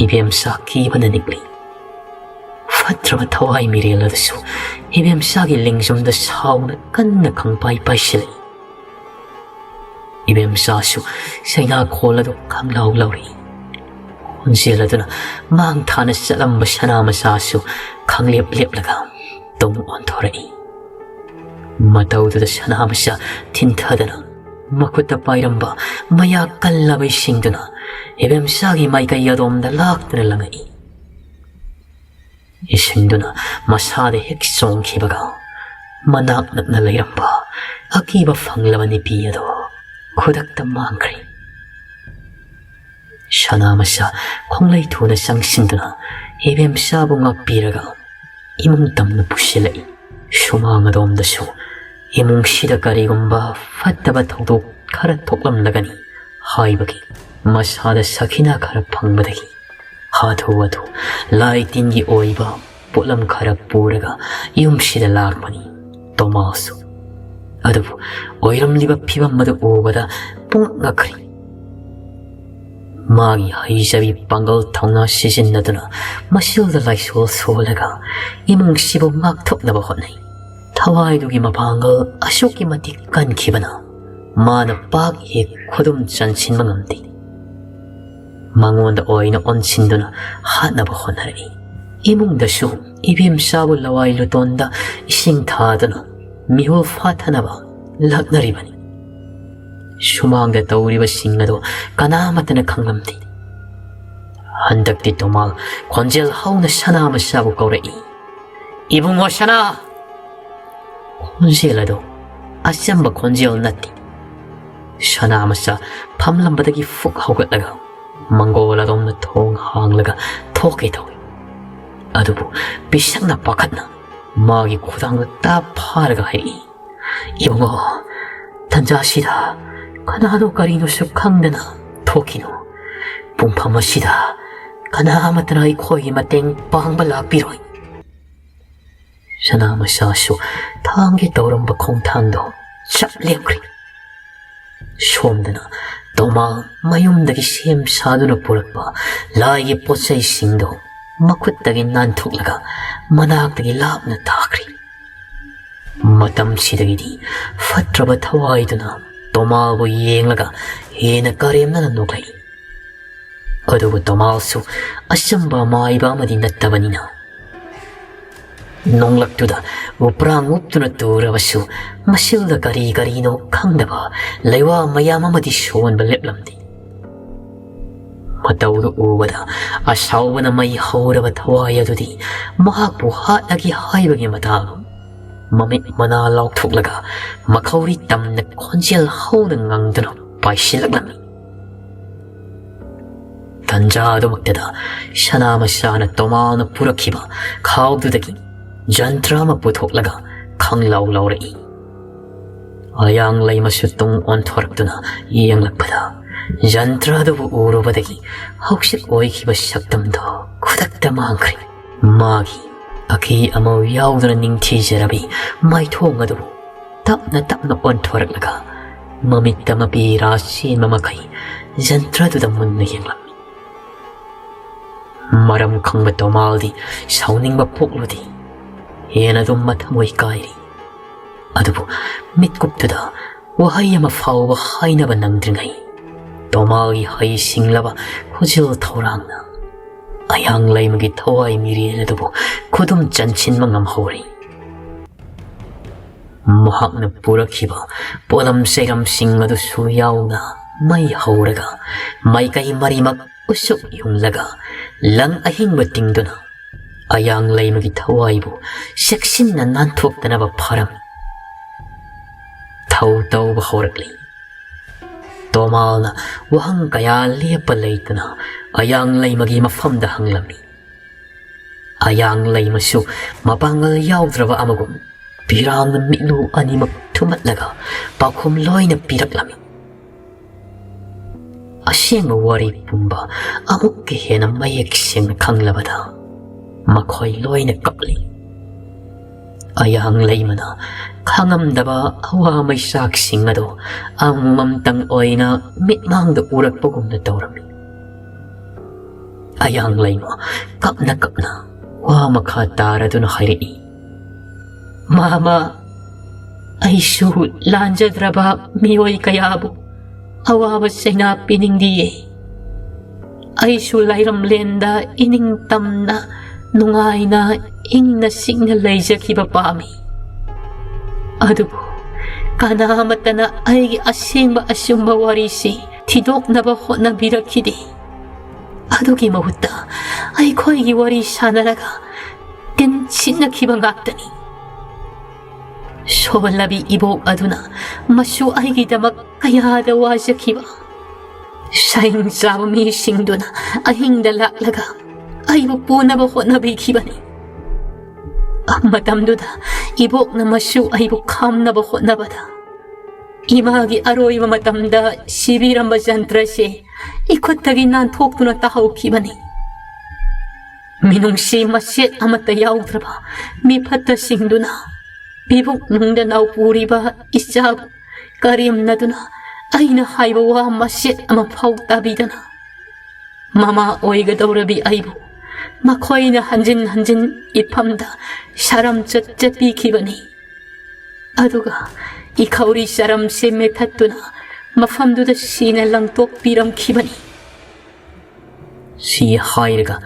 ꯏꯕꯦꯝꯆꯥ ꯀꯤꯕꯅ ꯅꯤꯛꯂꯤ꯫ ꯐꯠꯇ꯭ꯔꯕ ꯊꯋꯥꯏ ꯃꯤꯔꯦꯜ ꯑꯗꯨꯁꯨ ꯏꯕꯦꯝꯆꯥꯒꯤ ꯂꯦꯡꯖꯨꯝꯗ ꯁꯥꯎꯅ ꯀꯟꯅ ꯈꯪꯄꯥꯏ ꯄꯥꯏꯁꯤꯜꯂꯛꯏ꯫ ꯏꯕꯦꯝꯆꯥꯁꯨ ꯆꯩꯅꯥꯈꯣꯜ ꯑꯗꯨ ꯈꯪꯂꯥꯎ ꯂꯧꯔꯛꯏ꯫ ꯈꯣꯟꯖꯦꯜ ꯑꯗꯨꯅ ꯃꯥꯡ ꯊꯥꯅ ꯆꯠꯂꯝꯕ ꯁꯅꯥ ꯃꯆꯥꯁꯨ ꯈꯪꯂꯦꯞ ꯂꯦꯞꯂꯒ ꯇꯨꯡ ꯑꯣꯟꯊꯣꯔꯛꯏ꯫ ꯃꯇꯧꯗꯨꯗ ꯁꯅꯥ ꯃꯆꯥ ꯊꯤꯟꯊꯗꯅ ꯃꯈꯨꯠꯇ ꯄꯥꯏꯔꯝꯕ ꯃꯌꯥ ꯀꯜꯂꯕ ꯏꯁꯤꯡꯗꯨꯅ ꯏꯕꯦꯝꯆꯥꯒꯤ ꯃꯥꯏꯀꯩ ꯑꯗꯣꯝꯗ ꯂꯥꯛꯇꯨꯅ ꯂꯪꯉꯛꯏ꯫ ꯏꯁꯤꯡꯗꯨꯅ ꯃꯁꯥꯗ ꯍꯦꯛ ꯆꯣꯡꯈꯤꯕꯒ ꯃꯅꯥꯛ ꯅꯛꯅ ꯂꯩꯔꯝꯕ ꯑꯀꯤꯕ ꯐꯪꯂꯕ ꯅꯨꯄꯤ ꯑꯗꯨ ꯈꯨꯗꯛꯇ ꯃꯥꯡꯈ꯭ꯔꯦ꯫ ꯁꯅꯥ ꯃꯆꯥ ꯈꯣꯡꯂꯩ ꯊꯨꯅ ꯆꯪꯁꯤꯟꯗꯨꯅ ꯏꯕꯦꯝꯆꯥꯕꯨ ꯉꯥꯛꯄꯤꯔꯒ ꯏꯃꯨꯡ ꯇꯝꯅ ꯄꯨꯁꯤꯜꯂꯛꯏ꯫ ꯁꯨꯃꯥꯡ ꯑꯗꯣꯝꯗꯁꯨ ꯏꯃꯨꯡꯁꯤꯗ ꯀꯔꯤꯒꯨꯝꯕ ꯐꯠꯇꯕ ꯊꯧꯗꯣꯛ ꯈꯔ ꯊꯣꯛꯂꯝꯂꯒꯅꯤ ꯍꯥꯏꯕꯒꯤ ꯃꯁꯥꯗ ꯁꯈꯤꯅꯥ ꯈꯔ ꯐꯪꯕꯗꯒꯤ ꯍꯥꯊꯨ ꯍꯥꯊꯨ ꯂꯥꯏ ꯇꯤꯟꯒꯤ ꯑꯣꯏꯕ ꯄꯣꯠꯂꯝ ꯈꯔ ꯄꯨꯔꯒ ꯌꯨꯝꯁꯤꯗ ꯂꯥꯛꯄꯅꯤ ꯇꯣꯃꯥꯁꯁꯨ꯫ ꯑꯗꯨꯕꯨ ꯑꯣꯏꯔꯝꯂꯤꯕ ꯐꯤꯕꯝ ꯑꯗꯨ ꯎꯕꯗ ꯄꯨꯡꯉꯛ ꯉꯛꯈ꯭ꯔꯦ꯫ ꯃꯥꯒꯤ ꯍꯩꯖꯕꯤ ꯄꯥꯡꯒꯜ ꯊꯧꯅꯥ ꯁꯤꯖꯤꯟꯅꯗꯨꯅ ꯃꯁꯤꯜꯗ ꯂꯥꯏꯁꯣꯜ ꯁꯣꯜꯂꯒ ꯏꯃꯨꯡꯁꯤꯕꯨ ꯉꯥꯛꯊꯣꯛꯅꯕ ꯍꯣꯠꯅꯩ꯫ ꯊꯋꯥꯏꯗꯨꯒꯤ ꯃꯄꯥꯡꯒꯜ ꯑꯁꯨꯛꯀꯤ ꯃꯇꯤꯛ ꯀꯟꯈꯤꯕꯅ ꯃꯥꯅ ꯄꯥꯛ ꯍꯦꯛ ꯈꯨꯗꯨꯝ ꯆꯟꯁꯤꯟꯕ ꯉꯝꯗꯦ꯫ ꯃꯉꯣꯟꯗ ꯑꯣꯏꯅ ꯑꯣꯟꯁꯤꯟꯗꯨꯅ ꯍꯥꯠꯅꯕ ꯍꯣꯠꯅꯔꯛꯏ꯫ ꯏꯃꯨꯡꯗꯁꯨ ꯏꯕꯦꯝꯆꯥꯕꯨ ꯂꯋꯥꯏ ꯂꯨꯇꯣꯟꯗ ꯏꯁꯤꯡ ꯊꯥꯗꯨꯅ ꯃꯤꯍꯨꯜ ꯐꯥꯊꯅꯕ ꯂꯥꯛꯅꯔꯤꯕꯅꯤ꯫ ꯁꯨꯃꯥꯡꯗ ꯇꯧꯔꯤꯕꯁꯤꯡ ꯑꯗꯨ ꯀꯅꯥꯃꯠꯇꯅ ꯈꯪꯂꯝꯗꯦ꯫ ꯍꯟꯗꯛꯇꯤ ꯇꯣꯃꯥꯜ ꯈꯣꯟꯖꯦꯜ ꯍꯧꯅ ꯁꯅꯥ ꯃꯆꯥꯕꯨ ꯀꯧꯔꯛꯏ, "ꯏꯕꯨꯡꯉꯣ ꯁꯅꯥ!" ꯈꯣꯟꯖꯦꯜ ꯑꯗꯨ ꯑꯆꯝꯕ ꯈꯣꯟꯖꯦꯜ ꯅꯠꯇꯦ꯫ ꯁꯅꯥ ꯃꯆꯥ ꯐꯝꯂꯝꯕꯗꯒꯤ ꯐꯨꯛ ꯍꯧꯒꯠꯂꯒ ꯃꯪꯒꯣꯜ ꯑꯗꯣꯝꯅ ꯊꯣꯡ ꯍꯥꯡꯂꯒ ꯊꯣꯛꯀꯦ ꯇꯧꯏ꯫ ꯑꯗꯨꯕꯨ ꯄꯤꯁꯛꯅ ꯄꯥꯈꯠꯅ ꯃꯥꯒꯤ ꯈꯨꯗꯥꯡꯗ ꯇꯥꯞ ꯐꯥꯔꯒ ꯍꯥꯏꯔꯛꯏ, "ꯏꯕꯨꯡꯉꯣ, ꯇꯟꯖꯥꯁꯤꯗ ꯀꯅꯥꯅꯣ ꯀꯔꯤꯅꯣꯁꯨ ꯈꯪꯗꯅ ꯊꯣꯛꯈꯤꯅꯨ꯫ ꯄꯨꯡꯐꯝ ꯑꯁꯤꯗ ꯀꯅꯥ ꯑꯃꯠꯇꯅ ꯑꯩꯈꯣꯏꯒꯤ ꯃꯇꯦꯡ ꯄꯥꯡꯕ ꯂꯥꯛꯄꯤꯔꯣꯏ꯫" ꯁꯅꯥ ꯃꯆꯥꯁꯨ ꯊꯥꯡꯒꯦ ꯇꯧꯔꯝꯕ ꯈꯣꯡꯊꯥꯡꯗꯣ ꯆꯞ ꯂꯦꯞꯈ꯭ꯔꯦ꯫ ꯁꯣꯝꯗꯅ ꯇꯣꯃꯥꯜ ꯃꯌꯨꯝꯗꯒꯤ ꯁꯦꯝ ꯁꯥꯗꯨꯅ ꯄꯨꯔꯛꯄ ꯂꯥꯏꯒꯤ ꯄꯣꯠꯆꯩꯁꯤꯡꯗꯣ ꯃꯈꯨꯠꯇꯒꯤ ꯅꯥꯟꯊꯣꯛꯂꯒ ꯃꯅꯥꯛꯇꯒꯤ ꯂꯥꯞꯅ ꯊꯥꯈ꯭ꯔꯦ꯫ ꯃꯇꯝꯁꯤꯗꯒꯤꯗꯤ ꯐꯠꯇ꯭ꯔꯕ ꯊꯋꯥꯏꯗꯨꯅ ꯇꯣꯃꯥꯜꯕꯨ ꯌꯦꯡꯂꯒ ꯍꯦꯟꯅ ꯀꯔꯦꯝꯅꯅ ꯅꯣꯛꯂꯛꯏ꯫ ꯑꯗꯨꯕꯨ ꯇꯣꯃꯥꯜꯁꯨ ꯑꯆꯝꯕ ꯃꯥꯏꯕ ꯑꯃꯗꯤ ꯅꯠꯇꯕꯅꯤꯅ, ꯅꯣꯡꯂꯛꯇꯨꯗ ꯎꯄ꯭ꯔꯥꯡ ꯎꯞꯇꯨꯅ ꯇꯨꯔꯕꯁꯨ, ꯃꯁꯤꯜꯗ ꯀꯔꯤ ꯀꯔꯤꯅꯣ ꯈꯪꯗꯕ ꯂꯩꯋꯥ ꯃꯌꯥꯝ ꯑꯃꯗꯤ ꯁꯣꯟꯕ ꯂꯦꯞꯂꯝꯗꯦ꯫ ꯃꯇꯧꯗꯨ ꯎꯕꯗ ꯑꯁꯥꯎꯕꯅ ꯃꯩ ꯍꯧꯔꯕ ꯊꯋꯥꯏ ꯑꯗꯨꯗꯤ ꯃꯍꯥꯛꯄꯨ ꯍꯥꯠꯂꯒꯦ ꯍꯥꯏꯕꯒꯤ ꯃꯇꯥꯒꯨꯝ ꯃꯃꯤꯠ ꯃꯅꯥ ꯂꯥꯎꯊꯣꯛꯂꯒ ꯃꯈꯧꯔꯤ ꯇꯝꯅ ꯈꯣꯟꯖꯦꯜ ꯍꯧꯅ ꯉꯪꯗꯨꯅ ꯄꯥꯏꯁꯤꯜꯂꯛꯂꯝꯃꯤ꯫ ꯇꯟꯖꯥ ꯑꯗꯨꯃꯛꯇꯗ ꯁꯅꯥ ꯃꯆꯥꯅ ꯇꯣꯃꯥꯜꯅ ꯄꯨꯔꯛꯈꯤꯕ ꯈꯥꯎꯗꯨꯗꯒꯤ ꯖꯟꯇ꯭ꯔ ꯑꯃ ꯄꯨꯊꯣꯛꯂꯒ ꯈꯪꯂꯥꯎ ꯂꯥꯎꯔꯛꯏ꯫ ꯑꯌꯥꯡ ꯂꯩꯃꯁꯨ ꯇꯨꯡ ꯑꯣꯟꯊꯣꯔꯛꯇꯨꯅ ꯌꯦꯡꯂꯛꯄꯗ, ꯖꯟꯇ꯭ꯔ ꯑꯗꯨꯕꯨ ꯎꯔꯨꯕꯗꯒꯤ ꯍꯧꯖꯤꯛ ꯑꯣꯏꯈꯤꯕ ꯁꯛꯇꯝꯗꯣ ꯈꯨꯗꯛꯇ ꯃꯥꯡꯈ꯭ꯔꯦ꯫ ꯃꯥꯒꯤ ꯑꯀꯤ ꯑꯃꯧ ꯌꯥꯎꯗꯅ ꯅꯤꯡꯊꯤꯖꯔꯕꯤ ꯃꯥꯏꯊꯣꯡ ꯑꯗꯨꯕꯨ ꯇꯞꯅ ꯇꯞꯅ ꯑꯣꯟꯊꯣꯔꯛꯂꯒ, ꯃꯃꯤꯠꯇ ꯃꯄꯤ ꯔꯥ ꯆꯦꯟꯕ ꯃꯈꯩ ꯖꯟꯇ꯭ꯔꯗꯨꯗ ꯃꯨꯟꯅ ꯌꯦꯡꯂꯝꯃꯤ꯫ ꯃꯔꯝ ꯈꯪꯕ ꯇꯣꯃꯥꯜꯗꯤ ꯁꯥꯎꯅꯤꯡꯕ ꯄꯣꯛꯂꯨꯗꯦ꯫ ꯍꯦꯟꯅ ꯑꯗꯨꯝ ꯃꯊꯃꯣꯏ ꯀꯥꯏꯔꯤ꯫ ꯑꯗꯨꯕꯨ ꯃꯤꯠꯀꯨꯞꯇꯨꯗ ꯋꯥꯍꯩ ꯑꯃ ꯐꯥꯎꯕ ꯍꯥꯏꯅꯕ ꯅꯪꯗ꯭ꯔꯤꯉꯩ, ꯇꯣꯃꯥꯜꯒꯤ ꯍꯩ ꯁꯤꯡꯂꯕ ꯈꯨꯖꯤꯜ ꯊꯧꯔꯥꯡꯅ ꯑꯌꯥꯡ ꯂꯩꯃꯒꯤ ꯊꯋꯥꯏ ꯃꯤꯔꯦꯜ ꯑꯗꯨꯕꯨ ꯈꯨꯗꯨꯝ ꯆꯟꯁꯤꯟꯕ ꯉꯝꯍꯧꯔꯦ꯫ ꯃꯍꯥꯛꯅ ꯄꯨꯔꯛꯈꯤꯕ ꯄꯣꯠꯂꯝ ꯆꯩꯔꯝꯁꯤꯡ ꯑꯗꯨꯁꯨ ꯌꯥꯎꯅ ꯃꯩ ꯍꯧꯔꯒ, ꯃꯥꯏꯀꯩ ꯃꯔꯤꯃꯛ ꯎꯁꯨꯛ ꯌꯨꯡꯂꯒ, ꯂꯪ ꯑꯍꯤꯡꯕ ꯇꯤꯡꯗꯨꯅ ꯑꯌꯥꯡ ꯂꯩꯃꯒꯤ ꯊꯋꯥꯏꯕꯨ ꯆꯦꯛꯁꯤꯟꯅ ꯅꯥꯟꯊꯣꯛꯇꯅꯕ ꯐꯥꯔꯝꯃꯤ꯫ ꯊꯧ ꯇꯧꯕ ꯍꯧꯔꯛꯂꯤ꯫ ꯇꯣꯃꯥꯜꯅ ꯋꯥꯍꯪ ꯀꯌꯥ ꯂꯦꯞꯄ ꯂꯩꯇꯅ ꯑꯌꯥꯡ ꯂꯩꯃꯒꯤ ꯃꯐꯝꯗ ꯍꯪꯂꯝꯃꯤ꯫ ꯑꯌꯥꯡ ꯂꯩꯃꯁꯨ ꯃꯄꯥꯡꯒꯜ ꯌꯥꯎꯗ꯭ꯔꯕ ꯑꯃꯒꯨꯝ ꯄꯤꯔꯥꯡꯅ ꯃꯤꯠꯂꯨ ꯑꯅꯤꯃꯛ ꯊꯨꯝꯃꯠꯂꯒ ꯄꯥꯎꯈꯨꯝ ꯂꯣꯏꯅ ꯄꯤꯔꯛꯂꯝꯃꯤ꯫ ꯑꯁꯦꯡꯕ ꯋꯥꯔꯤ ꯄꯨꯝꯕ ꯑꯃꯨꯛꯀ ꯍꯦꯟꯅ ꯃꯌꯦꯛ ꯁꯦꯡꯅ ꯈꯪꯂꯕꯗ ꯃꯈꯣꯏ ꯂꯣꯏꯅ ꯀꯞꯂꯤ꯫ ꯑꯌꯥꯡ ꯂꯩꯃꯅ ꯈꯥꯡꯉꯝꯗꯕ ꯑꯋꯥ ꯃꯩꯆꯥꯛꯁꯤꯡ ꯑꯗꯨ ꯑꯃꯃꯝꯇꯪ ꯑꯣꯏꯅ ꯃꯤꯠꯃꯥꯡꯗ ꯎꯔꯛꯄꯒꯨꯝꯅ ꯇꯧꯔꯝꯃꯤ꯫ ꯑꯌꯥꯡ ꯂꯩꯃ ꯀꯞꯅ ꯀꯞꯅ ꯋꯥ ꯃꯈꯥ ꯇꯥꯔꯗꯨꯅ ꯍꯥꯏꯔꯛꯏ, "ꯃꯥꯃ, ꯑꯩꯁꯨ ꯂꯥꯟꯖꯗ꯭ꯔꯕ ꯃꯤꯑꯣꯏ ꯀꯌꯥꯕꯨ ꯑꯋꯥꯕ ꯆꯩꯅꯥ ꯄꯤꯅꯤꯡꯗꯤꯌꯦ꯫ ꯑꯩꯁꯨ ꯂꯥꯏꯔꯝꯂꯦꯟꯗ ꯏꯅꯤꯡ ꯇꯝꯅ ꯅꯨꯡꯉꯥꯏꯅ ꯏꯪꯅ ꯆꯤꯛꯅ ꯂꯩꯖꯈꯤꯕ ꯄꯥꯝꯃꯤ꯫ ꯑꯗꯨꯕꯨ ꯀꯅꯥꯃꯠꯇꯅ ꯑꯩꯒꯤ ꯑꯁꯦꯡꯕ ꯑꯆꯨꯝꯕ ꯋꯥꯔꯤꯁꯤ ꯊꯤꯗꯣꯛꯅꯕ ꯍꯣꯠꯅꯕꯤꯔꯛꯈꯤꯗꯦ꯫ ꯑꯗꯨꯒꯤ ꯃꯍꯨꯠꯇ ꯑꯩꯈꯣꯏꯒꯤ ꯋꯥꯔꯤ ꯁꯥꯟꯅꯔꯒ ꯇꯤꯟ ꯁꯤꯠꯅꯈꯤꯕ ꯉꯥꯛꯇꯅꯤ꯫ ꯁꯣꯜꯂꯕꯤ ꯏꯕꯣꯛ ꯑꯗꯨꯅ ꯃꯁꯨ ꯑꯩꯒꯤꯗꯃꯛ ꯀꯌꯥꯗ ꯋꯥꯖꯈꯤꯕ꯫ ꯁꯥꯏꯟ ꯆꯥꯕ ꯃꯤꯁꯤꯡꯗꯨꯅ ꯑꯍꯤꯡꯗ ꯂꯥꯛꯂꯒ ꯑꯩꯕꯨ ꯄꯨꯅꯕ ꯍꯣꯠꯅꯕꯤꯈꯤꯕꯅꯤ꯫ ꯃꯇꯝꯗꯨꯗ ꯏꯕꯣꯛꯅ ꯃꯁꯨ ꯑꯩꯕꯨ ꯈꯥꯝꯅꯕ ꯍꯣꯠꯅꯕꯗ ꯏꯃꯥꯒꯤ ꯑꯔꯣꯏꯕ ꯃꯇꯝꯗ ꯁꯤꯕꯤꯔꯝꯕ ꯖꯟꯇ꯭ꯔꯁꯦ ꯏꯈꯨꯠꯇꯒꯤ ꯅꯥꯟꯊꯣꯛꯇꯨꯅ ꯇꯥꯍꯧꯈꯤꯕꯅꯤ꯫ ꯃꯤꯅꯨꯡꯁꯤ ꯃꯆꯦꯠ ꯑꯃꯠꯇ ꯌꯥꯎꯗ꯭ꯔꯕ ꯃꯤꯐꯠꯇꯁꯤꯡꯗꯨꯅ ꯄꯤꯕꯨꯛ ꯅꯨꯡꯗ ꯅꯥꯎꯄꯨꯔꯤꯕ ꯏꯆꯥꯕꯨ ꯀꯔꯦꯝꯅꯗꯨꯅ ꯑꯩꯅ ꯍꯥꯏꯕ ꯋꯥ ꯃꯆꯦꯠ ꯑꯃ ꯐꯥꯎ ꯇꯥꯕꯤꯗꯅ ꯃꯃꯥ ꯑꯣꯏꯒꯗꯧꯔꯕꯤ ꯑꯩꯕꯨ ꯃꯈꯣꯏꯅ ꯍꯟꯖꯤꯟ ꯍꯟꯖꯤꯟ ꯏꯐꯝꯗ ꯁꯥꯔꯝ ꯆꯠ ꯆꯠꯄꯤꯈꯤꯕꯅꯤ꯫ ꯑꯗꯨꯒ ꯏꯈꯧꯔꯤ ꯆꯔꯝꯁꯦ ꯃꯦꯊꯠꯇꯨꯅ ꯃꯐꯝꯗꯨꯗ ꯁꯤꯅ ꯂꯪꯇꯣꯛꯄꯤꯔꯝꯈꯤꯕꯅꯤ꯫ ꯁꯤ ꯍꯥꯏꯔꯒ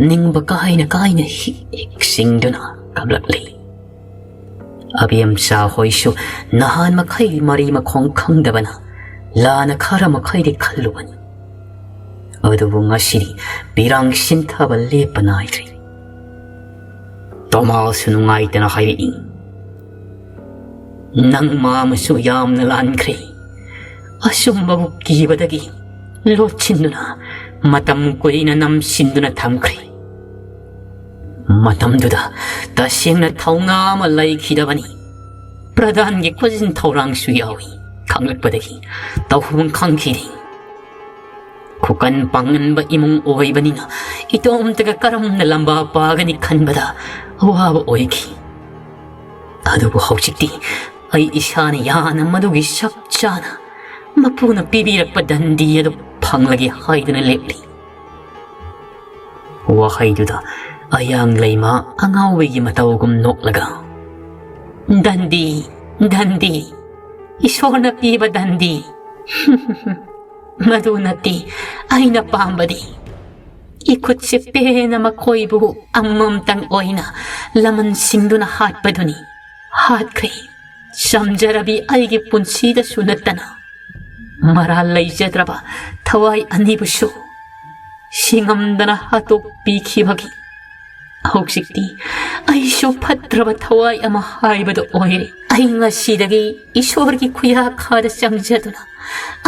ꯅꯤꯡꯕ ꯀꯥꯏꯅ ꯀꯥꯏꯅ ꯍꯤꯛ ꯍꯤꯛ ꯁꯤꯡꯗꯨꯅ ꯀꯞꯂꯛꯂꯤ꯫ ꯑꯕꯦꯝꯆꯥ ꯍꯣꯏꯁꯨ ꯅꯍꯥꯟ ꯃꯈꯩ ꯃꯔꯤ ꯃꯈꯣꯡ ꯈꯪꯗꯕꯅ ꯂꯥꯟꯅ ꯈꯔ ꯃꯈꯩꯗꯤ ꯈꯜꯂꯨꯕꯅꯤ꯫ ꯑꯗꯨꯕꯨ ꯉꯁꯤꯗꯤ ꯄꯤꯔꯥꯡ ꯁꯤꯟꯊꯕ ꯂꯦꯞꯄ ꯅꯥꯏꯗ꯭ꯔꯦ꯫ ꯇꯣꯃꯥꯁꯨ ꯅꯨꯡꯉꯥꯏꯇꯅ ꯍꯥꯏꯔꯛꯏ, "ꯅꯪ ꯃꯥꯃꯁꯨ ꯌꯥꯝꯅ ꯂꯥꯟꯈ꯭ꯔꯦ꯫ ꯑꯆꯨꯝꯕꯕꯨ ꯀꯤꯕꯗꯒꯤ ꯂꯣꯠꯁꯤꯟꯗꯨꯅ ꯃꯇꯝ ꯀꯨꯏꯅ ꯅꯝꯁꯤꯟꯗꯨꯅ ꯊꯝꯈ꯭ꯔꯦ꯫ ꯃꯇꯝꯗꯨꯗ ꯇꯁꯦꯡꯅ ꯊꯧꯅꯥ ꯑꯃ ꯂꯩꯈꯤꯗꯕꯅꯤ꯫ ꯄ꯭ꯔꯙꯥꯟꯒꯤ ꯈꯨꯖꯤꯟ ꯊꯧꯔꯥꯡꯁꯨ ꯌꯥꯎꯏ꯫ ꯈꯪꯂꯛꯄꯗꯒꯤ ꯇꯧꯐꯝ ꯈꯪꯈꯤꯗꯦ꯫ ꯈꯨꯀꯟ ꯄꯥꯡꯒꯟꯕ ꯏꯃꯨꯡ ꯑꯣꯏꯕꯅꯤꯅ ꯏꯇꯣꯝꯇꯒ ꯀꯔꯝꯅ ꯂꯝꯕꯥ ꯄꯥꯒꯅꯤ ꯈꯟꯕꯗ ꯑꯋꯥꯕ ꯑꯣꯏꯈꯤ꯫ ꯑꯗꯨꯕꯨ ꯍꯧꯖꯤꯛꯇꯤ ꯑꯩ ꯏꯁꯥꯅ ꯌꯥꯅ ꯃꯗꯨꯒꯤ ꯆꯞ ꯆꯥꯅ ꯃꯄꯨꯅ ꯄꯤꯕꯤꯔꯛꯄ ꯗꯟꯗꯤ ꯑꯗꯨ ꯐꯪꯂꯒꯦ ꯍꯥꯏꯗꯨꯅ ꯂꯦꯞꯂꯤ꯫" ꯋꯥꯍꯩꯗꯨꯗ ꯑꯌꯥꯡ ꯂꯩꯃ ꯑꯉꯥꯎꯕꯒꯤ ꯃꯇꯧꯒꯨꯝ ꯅꯣꯛꯂꯒ, "ꯗꯟꯗꯤ, ꯗꯟꯗꯤ, ꯏꯁꯣꯔꯅ ꯄꯤꯕ ꯗꯟꯗꯤ꯫ ꯃꯗꯨ ꯅꯠꯇꯦ ꯑꯩꯅ ꯄꯥꯝꯕꯗꯤ꯫ ꯏꯈꯨꯠꯁꯦ ꯄꯦꯟꯅ ꯃꯈꯣꯏꯕꯨ ꯑꯃꯃꯝꯇꯪ ꯑꯣꯏꯅ ꯂꯃꯟꯁꯤꯡꯗꯨꯅ ꯍꯥꯠꯄꯗꯨꯅꯤ꯫ ꯍꯥꯠꯈ꯭ꯔꯦ꯫ ꯆꯝꯖꯔꯕꯤ ꯑꯩꯒꯤ ꯄꯨꯟꯁꯤꯗꯁꯨ ꯅꯠꯇꯅ ꯃꯔꯥꯜ ꯂꯩꯖꯗ꯭ꯔꯕ ꯊꯋꯥꯏ ꯑꯅꯤꯕꯨꯁꯨ ꯁꯤꯉꯝꯗꯅ ꯍꯥꯠꯇꯣꯛꯄꯤꯈꯤꯕꯒꯤ ꯍꯧꯖꯤꯛꯇꯤ ꯑꯩꯁꯨ ꯐꯠꯇ꯭ꯔꯕ ꯊꯋꯥꯏ ꯑꯃ ꯍꯥꯏꯕꯗꯨ ꯑꯣꯏꯔꯦ꯫ ꯑꯩ ꯉꯁꯤꯗꯒꯤ ꯏꯁꯣꯔꯒꯤ ꯈꯨꯌꯥꯈꯥꯗ ꯆꯪꯖꯗꯨꯅ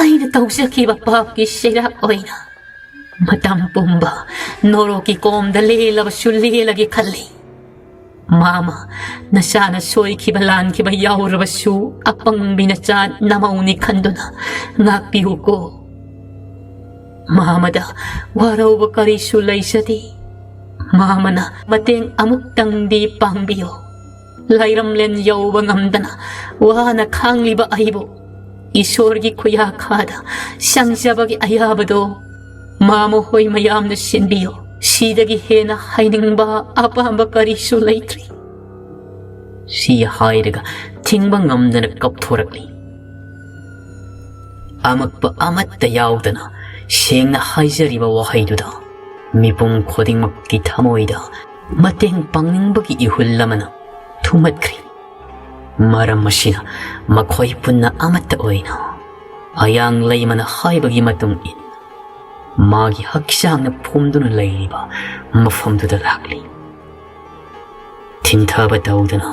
ꯑꯩꯅ ꯇꯧꯖꯈꯤꯕ ꯄꯥꯞꯀꯤ ꯆꯩꯔꯥꯛ ꯑꯣꯏꯅ ꯃꯇꯝ ꯄꯨꯝꯕ ꯅꯣꯔꯣꯛꯀꯤ ꯀꯣꯝꯗ ꯂꯦꯜꯂꯕꯁꯨ ꯂꯦꯜꯂꯒꯦ ꯈꯜꯂꯤ꯫ ꯃꯥꯃ, ꯅꯆꯥꯅ ꯁꯣꯏꯈꯤꯕ ꯂꯥꯟꯈꯤꯕ ꯌꯥꯎꯔꯕꯁꯨ ꯑꯄꯪꯕꯤ ꯅꯆꯥ ꯅꯃꯧꯅꯤ ꯈꯟꯗꯨꯅ ꯉꯥꯛꯄꯤꯌꯨꯀꯣ꯫ ꯃꯥꯃꯗ ꯋꯥꯔꯧꯕ ꯀꯔꯤꯁꯨ ꯂꯩꯖꯗꯦ꯫ ꯃꯥꯃꯅ ꯃꯇꯦꯡ ꯑꯃꯨꯛꯇꯪꯗꯤ ꯄꯥꯡꯕꯤꯌꯨ꯫ ꯂꯩꯔꯝꯂꯦꯟ ꯌꯧꯕ ꯉꯝꯗꯅ ꯋꯥꯅ ꯈꯥꯡꯂꯤꯕ ꯑꯩꯕꯨ ꯏꯁꯣꯔꯒꯤ ꯈꯨꯌꯥꯈꯥꯗ ꯆꯪꯖꯕꯒꯤ ꯑꯌꯥꯕꯗꯣ ꯃꯥꯃ ꯍꯣꯏ ꯃꯌꯥꯝꯅ ꯁꯤꯟꯕꯤꯌꯨ꯫ ꯁꯤꯗꯒꯤ ꯍꯦꯟꯅ ꯍꯥꯏꯅꯤꯡꯕ ꯑꯄꯥꯝꯕ ꯀꯔꯤꯁꯨ ꯂꯩꯇ꯭ꯔꯤ꯫" ꯁꯤ ꯍꯥꯏꯔꯒ ꯊꯤꯡꯕ ꯉꯝꯗꯅ ꯀꯞꯊꯣꯔꯛꯂꯤ꯫ ꯑꯃꯛꯄ ꯑꯃꯠꯇ ꯌꯥꯎꯗꯅ ꯁꯦꯡꯅ ꯍꯥꯏꯖꯔꯤꯕ ꯋꯥꯍꯩꯗꯨꯗ ꯃꯤꯄꯨꯝ ꯈꯨꯗꯤꯡꯃꯛꯀꯤ ꯊꯃꯣꯏꯗ ꯃꯇꯦꯡ ꯄꯥꯡꯅꯤꯡꯕꯒꯤ ꯏꯍꯨꯜ ꯑꯃꯅ ꯊꯨꯝꯍꯠꯈ꯭ꯔꯤ꯫ ꯃꯔꯝ ꯑꯁꯤꯅ ꯃꯈꯣꯏ ꯄꯨꯟꯅ ꯑꯃꯠꯇ ꯑꯣꯏꯅ ꯑꯌꯥꯡ ꯂꯩꯃꯅ ꯍꯥꯏꯕꯒꯤ ꯃꯇꯨꯡ ꯏꯟꯅ ꯃꯥꯒꯤ ꯍꯛꯆꯥꯡꯅ ꯐꯨꯝꯗꯨꯅ ꯂꯩꯔꯤꯕ ꯃꯐꯝꯗꯨꯗ ꯂꯥꯛꯂꯤ꯫ ꯊꯤꯟꯊꯕ ꯇꯧꯗꯅ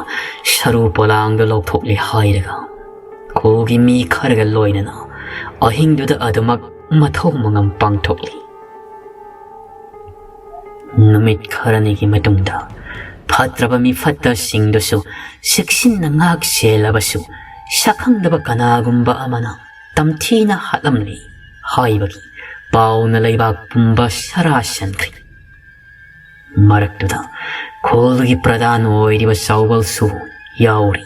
ꯁꯔꯨ ꯄꯣꯂꯥꯡꯗꯨ ꯂꯧꯊꯣꯛꯂꯦ ꯍꯥꯏꯔꯒ ꯈꯨꯜꯒꯤ ꯃꯤ ꯈꯔꯒ ꯂꯣꯏꯅꯅ ꯑꯍꯤꯡꯗꯨꯗ ꯑꯗꯨꯃꯛ ꯃꯊꯧ ꯃꯉꯝ ꯄꯥꯡꯊꯣꯛꯂꯤ꯫ ꯅꯨꯃꯤꯠ ꯈꯔꯅꯤꯒꯤ ꯃꯇꯨꯡꯗ ꯐꯠꯇ꯭ꯔꯕ ꯃꯤꯐꯠꯇꯁꯤꯡꯗꯨꯁꯨ ꯆꯦꯛꯁꯤꯟꯅ ꯉꯥꯛ ꯁꯦꯜꯂꯕꯁꯨ ꯁꯛꯈꯪꯗꯕ ꯀꯅꯥꯒꯨꯝꯕ ꯑꯃꯅ ꯇꯝꯊꯤꯅ ꯍꯥꯠꯂꯝꯂꯤ ꯍꯥꯏꯕꯒꯤ ꯄꯥꯎꯅ ꯂꯩꯕꯥꯛ ꯄꯨꯝꯕ ꯁꯔꯥ ꯁꯟꯈ꯭ꯔꯤ꯫ ꯃꯔꯛꯇꯨꯗ ꯈꯨꯜꯒꯤ ꯄ꯭ꯔꯙꯥꯟ ꯑꯣꯏꯔꯤꯕ ꯆꯥꯎꯕꯜꯁꯨ ꯌꯥꯎꯔꯤ꯫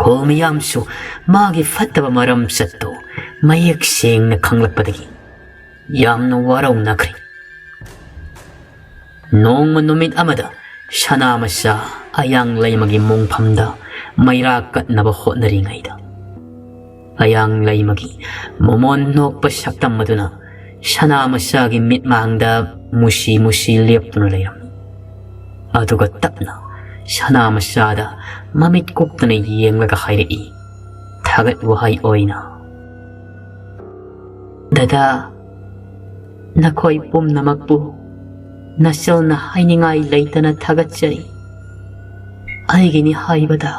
ꯈꯨꯜ ꯃꯤꯌꯥꯝꯁꯨ ꯃꯥꯒꯤ ꯐꯠꯇꯕ ꯃꯔꯝ ꯆꯠꯇꯨ ꯃꯌꯦꯛ ꯁꯦꯡꯅ ꯈꯪꯂꯛꯄꯗꯒꯤ ꯌꯥꯝꯅ ꯋꯥꯔꯧꯅꯈ꯭ꯔꯦ꯫ ꯅꯣꯡꯃ ꯅꯨꯃꯤꯠ ꯑꯃꯗ ꯁꯅꯥ ꯃꯆꯥ ꯑꯌꯥꯡ ꯂꯩꯃꯒꯤ ꯃꯣꯡꯐꯝꯗ ꯃꯩꯔꯥ ꯀꯠꯅꯕ ꯍꯣꯠꯅꯔꯤꯉꯩꯗ ꯑꯌꯥꯡ ꯂꯩꯃꯒꯤ ꯃꯣꯃꯣꯟ ꯅꯣꯛꯄ ꯁꯛꯇꯝ ꯑꯗꯨꯅ ꯁꯅꯥ ꯃꯆꯥꯒꯤ ꯃꯤꯠꯃꯥꯡꯗ ꯃꯨꯁꯤ ꯃꯨꯁꯤ ꯂꯦꯞꯇꯨꯅ ꯂꯩꯔꯝꯃꯤ꯫ ꯑꯗꯨꯒ ꯇꯞꯅ ꯁꯅꯥ ꯃꯆꯥꯗ ꯃꯃꯤꯠ ꯀꯨꯞꯇꯅ ꯌꯦꯡꯂꯒ ꯍꯥꯏꯔꯛꯏ, ꯊꯥꯒꯠ ꯋꯥꯍꯩ ꯑꯣꯏꯅ, "ꯗꯗꯥ, ꯅꯈꯣꯏ ꯄꯨꯝꯅꯃꯛꯄꯨ ꯅꯆꯜꯅ ꯍꯥꯏꯅꯤꯡꯉꯥꯏ ꯂꯩꯇꯅ ꯊꯥꯒꯠꯆꯔꯤ꯫ ꯑꯩꯒꯤꯅꯤ ꯍꯥꯏꯕꯗ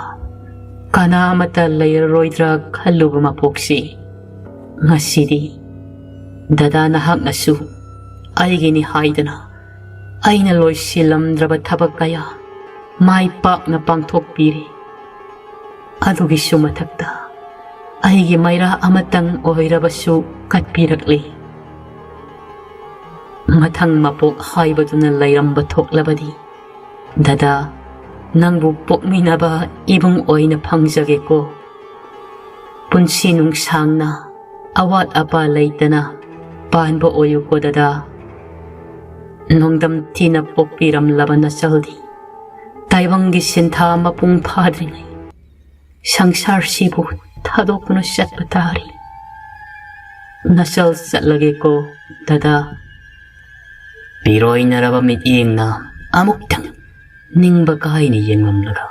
ꯀꯅꯥ ꯑꯃꯠꯇ ꯂꯩꯔꯔꯣꯏꯗ꯭ꯔꯥ ꯈꯜꯂꯨꯕ ꯃꯄꯣꯛꯁꯤ ꯉꯁꯤꯗꯤ ꯗꯗꯥ ꯅꯍꯥꯛꯅꯁꯨ ꯑꯩꯒꯤꯅꯤ ꯍꯥꯏꯗꯅ ꯑꯩꯅ ꯂꯣꯏꯁꯤꯜꯂꯝꯗ꯭ꯔꯕ ꯊꯕꯛ ꯀꯌꯥ ꯃꯥꯏ ꯄꯥꯛꯅ ꯄꯥꯡꯊꯣꯛꯄꯤꯔꯦ꯫ ꯑꯗꯨꯒꯤꯁꯨ ꯃꯊꯛꯇ ꯑꯩꯒꯤ ꯃꯩꯔꯥ ꯑꯃꯇꯪ ꯑꯣꯏꯔꯕꯁꯨ ꯀꯠꯄꯤꯔꯛꯂꯤ꯫ ꯃꯊꯪ ꯃꯄꯣꯛ ꯍꯥꯏꯕꯗꯨꯅ ꯂꯩꯔꯝꯕ ꯊꯣꯛꯂꯕꯗꯤ, ꯗꯗꯥ, ꯅꯪꯕꯨ ꯄꯣꯛꯃꯤꯟꯅꯕ ꯏꯕꯨꯡ ꯑꯣꯏꯅ ꯐꯪꯖꯒꯦꯀꯣ꯫ ꯄꯨꯟꯁꯤ ꯅꯨꯡꯁꯥꯡꯅ ꯑꯋꯥꯠ ꯑꯄꯥ ꯂꯩꯇꯅ ꯄꯥꯟꯕ ꯑꯣꯏꯌꯨꯀꯣ ꯗꯗꯥ꯫ ꯅꯣꯡꯗꯝ ꯊꯤꯅ ꯄꯣꯛꯄꯤꯔꯝꯂꯕ ꯅꯆꯜꯗꯤ ꯇꯥꯏꯕꯪꯒꯤ ꯁꯤꯟꯊꯥ ꯃꯄꯨꯡ ꯐꯥꯗ꯭ꯔꯤꯉꯩ ꯁꯪꯁꯥꯔꯁꯤꯕꯨ ꯊꯥꯗꯣꯛꯇꯨꯅ ꯆꯠꯄ ꯇꯥꯔꯤ꯫ "ꯅꯆꯜ ꯆꯠꯂꯒꯦꯀꯣ, ꯗꯗꯥ?" ꯄꯤꯔꯣꯏꯅꯔꯕ ꯃꯤꯠꯌꯦꯡꯅ ꯑꯃꯨꯛꯇꯪ ꯅꯤꯡꯕ ꯀꯥꯏꯅ ꯌꯦꯡꯂꯝꯂꯒ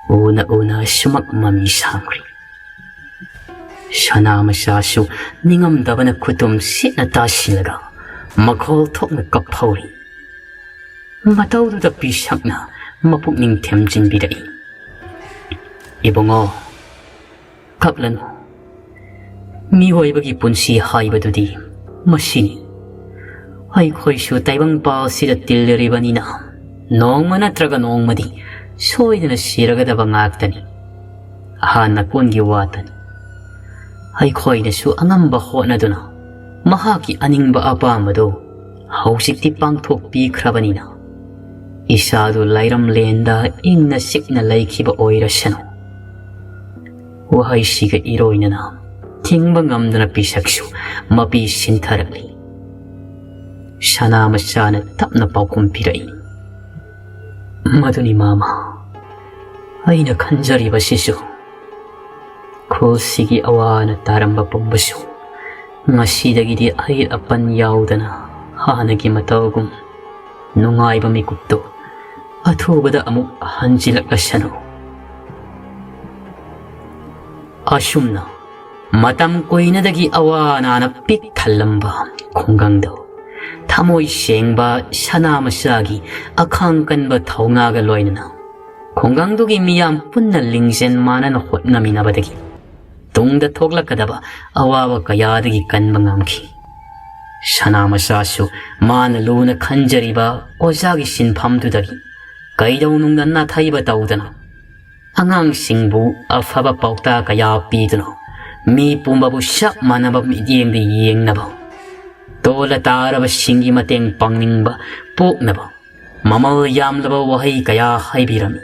ꯎꯅ ꯎꯅ ꯁꯨꯃꯛ ꯃꯃꯤ ꯁꯥꯝꯈ꯭ꯔꯦ꯫ ꯁꯅꯥ ꯃꯆꯥꯁꯨ ꯅꯤꯡꯉꯝꯗꯕꯅ ꯈꯨꯇꯨꯝ ꯁꯤꯠꯅ ꯇꯥꯁꯤꯜꯂꯒ ꯃꯈꯣꯜ ꯊꯣꯛꯅ ꯀꯞꯍꯧꯔꯤ꯫ ꯃꯇꯧꯗꯨꯗ ꯄꯤꯁꯛꯅ ꯃꯄꯨꯛꯅꯤꯡ ꯊꯦꯝꯖꯤꯟꯕꯤꯔꯛꯏ꯫ "ꯏꯕꯨꯡꯉꯣ, ꯀꯞꯂꯅꯨ꯫ ꯃꯤꯑꯣꯏꯕꯒꯤ ꯄꯨꯟꯁꯤ ꯍꯥꯏꯕꯗꯨꯗꯤ ꯃꯁꯤꯅꯤ꯫ ꯑꯩꯈꯣꯏꯁꯨ ꯇꯥꯏꯕꯪꯄꯥꯜꯁꯤꯗ ꯇꯤꯜꯂꯤꯔꯤꯕꯅꯤꯅ ꯅꯣꯡꯃ ꯅꯠꯇ꯭ꯔꯒ ꯅꯣꯡꯃꯗꯤ ꯁꯣꯏꯗꯅ ꯁꯤꯔꯒꯗꯕ ꯉꯥꯛꯇꯅꯤ꯫ ꯑꯍꯥꯟ ꯑꯀꯣꯟꯒꯤ ꯋꯥꯇꯅꯤ꯫ ꯑꯩꯈꯣꯏꯅꯁꯨ ꯑꯉꯝꯕ ꯍꯣꯠꯅꯗꯨꯅ ꯃꯍꯥꯛꯀꯤ ꯑꯅꯤꯡꯕ ꯑꯄꯥꯝꯕꯗꯨ ꯍꯧꯖꯤꯛꯇꯤ ꯄꯥꯡꯊꯣꯛꯄꯤꯈ꯭ꯔꯕꯅꯤꯅ ꯏꯁꯥꯗꯨ ꯂꯥꯏꯔꯝꯂꯦꯟꯗ ꯏꯪꯅ ꯆꯤꯛꯅ ꯂꯩꯈꯤꯕ ꯑꯣꯏꯔꯁꯅꯨ꯫" ꯋꯥꯍꯩꯁꯤꯒ ꯏꯔꯣꯏꯅꯅ ꯊꯤꯡꯕ ꯉꯝꯗꯅ ꯄꯤꯁꯛꯁꯨ ꯃꯄꯤ ꯁꯤꯟꯊꯔꯛꯂꯤ꯫ ꯁꯅꯥ ꯃꯆꯥꯅ ꯇꯞꯅ ꯄꯥꯎꯈꯨꯝ ꯄꯤꯔꯛꯏ꯫ "ꯃꯗꯨꯅꯤ ꯃꯥꯃ, ꯑꯩꯅ ꯈꯟꯖꯔꯤꯕꯁꯤꯁꯨ꯫ ꯈꯨꯜꯁꯤꯒꯤ ꯑꯋꯥ ꯑꯅꯥ ꯇꯥꯔꯝꯕ ꯄꯨꯝꯕꯁꯨ ꯉꯁꯤꯗꯒꯤꯗꯤ ꯑꯌꯦꯠ ꯑꯄꯟ ꯌꯥꯎꯗꯅ ꯍꯥꯟꯅꯒꯤ ꯃꯇꯧꯒꯨꯝ ꯅꯨꯡꯉꯥꯏꯕ ꯃꯤꯀꯨꯞꯇꯨ ꯑꯊꯨꯕꯗ ꯑꯃꯨꯛ ꯍꯟꯖꯤꯜꯂꯛꯂꯁꯅꯨ꯫" ꯑꯁꯨꯝꯅ ꯃꯇꯝ ꯀꯨꯏꯅꯗꯒꯤ ꯑꯋꯥ ꯑꯅꯥꯅ ꯄꯤꯛ ꯊꯜꯂꯝꯕ ꯈꯨꯡꯒꯪꯗꯨ ꯊꯃꯣꯏ ꯁꯦꯡꯕ ꯁꯅꯥ ꯃꯆꯥꯒꯤ ꯑꯈꯥꯡ ꯀꯟꯕ ꯊꯧꯅꯥꯒ ꯂꯣꯏꯅꯅ ꯈꯨꯡꯒꯪꯗꯨꯒꯤ ꯃꯤꯌꯥꯝ ꯄꯨꯟꯅ ꯂꯤꯡꯖꯦꯜ ꯃꯥꯟꯅꯅ ꯍꯣꯠꯅꯃꯤꯟꯅꯕꯗꯒꯤ ꯇꯨꯡꯗ ꯊꯣꯛꯂꯛꯀꯗꯕ ꯑꯋꯥꯕ ꯀꯌꯥꯗꯒꯤ ꯀꯟꯕ ꯉꯝꯈꯤ꯫ ꯁꯅꯥ ꯃꯆꯥꯁꯨ ꯃꯥꯅ ꯂꯨꯅ ꯈꯟꯖꯔꯤꯕ ꯑꯣꯖꯥꯒꯤ ꯁꯤꯟꯐꯝꯗꯨꯗꯒꯤ ꯀꯩꯗꯧꯅꯨꯡꯗ ꯅꯥꯊꯩꯕ ꯇꯧꯗꯅ ꯑꯉꯥꯡꯁꯤꯡꯕꯨ ꯑꯐꯕ ꯄꯥꯎꯇꯥꯛ ꯀꯌꯥ ꯄꯤꯗꯨꯅ ꯃꯤ ꯄꯨꯝꯕꯕꯨ ꯆꯞ ꯃꯥꯟꯅꯕ ꯃꯤꯠꯌꯦꯡꯗ ꯌꯦꯡꯅꯕ, ꯇꯣꯜꯂ ꯇꯥꯔꯕꯁꯤꯡꯒꯤ ꯃꯇꯦꯡ ꯄꯥꯡꯅꯤꯡꯕ ꯄꯣꯛꯅꯕ ꯃꯃꯜ ꯌꯥꯝꯂꯕ ꯋꯥꯍꯩ ꯀꯌꯥ ꯍꯥꯏꯕꯤꯔꯝꯃꯤ꯫